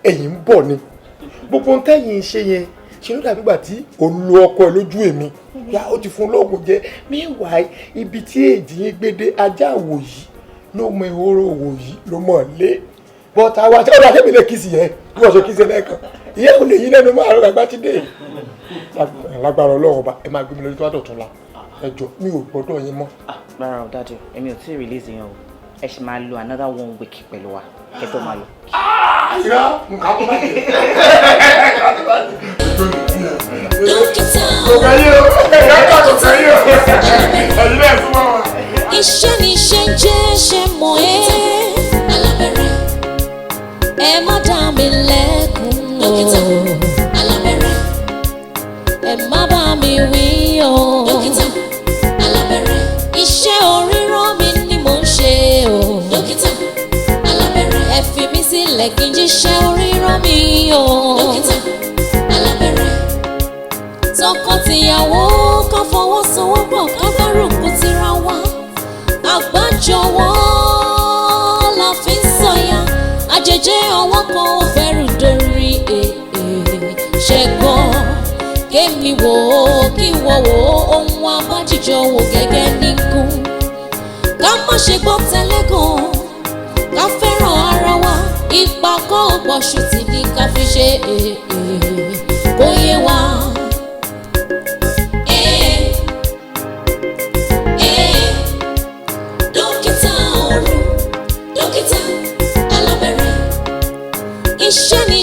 ẹ̀yìn ń bọ̀ ni. Gbogbo ohun tẹ́yìn ń ṣe yẹn, ṣe ló dàbí ìgbà tí òun lo ọkọ ẹ lójú èmi. Yá ó ti fún lóògùn jẹ. Meanwhile, ibi tí èjì yín gbé dé, ajá àwò yìí ló mọ ehoro òwò yìí ló mọ̀ lé. But àwa ṣé ó dà sẹ́mi lè kìsì yẹn bí wọ́n ṣe kìsì lẹ́ẹ̀kan. Ìyá ò lè yín lẹ́nu mọ́, àrùn àgbà ti dé. Lágbára Ọlọ́run ọba, ẹ máa gbé mi lórí tó bá dọ̀tún la. Ẹ jọ, mi ò gbọ́dọ̀ yín mọ́. Rárá o, Daddy, èmi ò tí ì release yẹn o. Ẹ ṣì máa lo another one week pẹ̀lú wa kẹ́ tó máa lọ. Irọ́, nǹkan tó bá dé. Dókítà. Kò kàn yín o, dókítà, kò kàn yín o. Ẹ̀yin náà súnmọ́ wa. Iṣẹ́ ni iṣẹ́ ń jẹ́, ṣe mọ̀ ẹ́. Alábẹ́rẹ́, ẹ má dá mi lẹ́kun o. Dókítà alábẹ́rẹ́, ẹ má bá mi wí o. Dókítà alábẹ́rẹ́, iṣẹ́ oríran mi ni mò ń ṣe o. Dókítà alábẹ́rẹ́, ẹ fi mí sílẹ̀ kí n jíṣẹ́ oríran mi o. Dókítà alábẹ́rẹ́, tọkọtìyàwó kan fọwọ́sowọ́pọ̀ ká gbárùkù tira wa. Àgbájọwọ́ la fi ń sọ̀yà, àjèjì ọwọ́ kan ò fẹ́rù dórí. Ṣẹ́gbọ́n kémi wò ó, kí wọ́n wò ó, ohun abájíjọ wò gẹ́gẹ́ nígún. Ká má ṣe gbọ́ tẹ́lẹ̀gàn, ká fẹ́ràn ara wa. Ipa kọ́ ò pọ̀ṣù tì ní ká fi ṣe kó yé wa. Eh, eh, dókítà ọ̀run, dókítà alábẹ́rẹ́, iṣẹ́ ni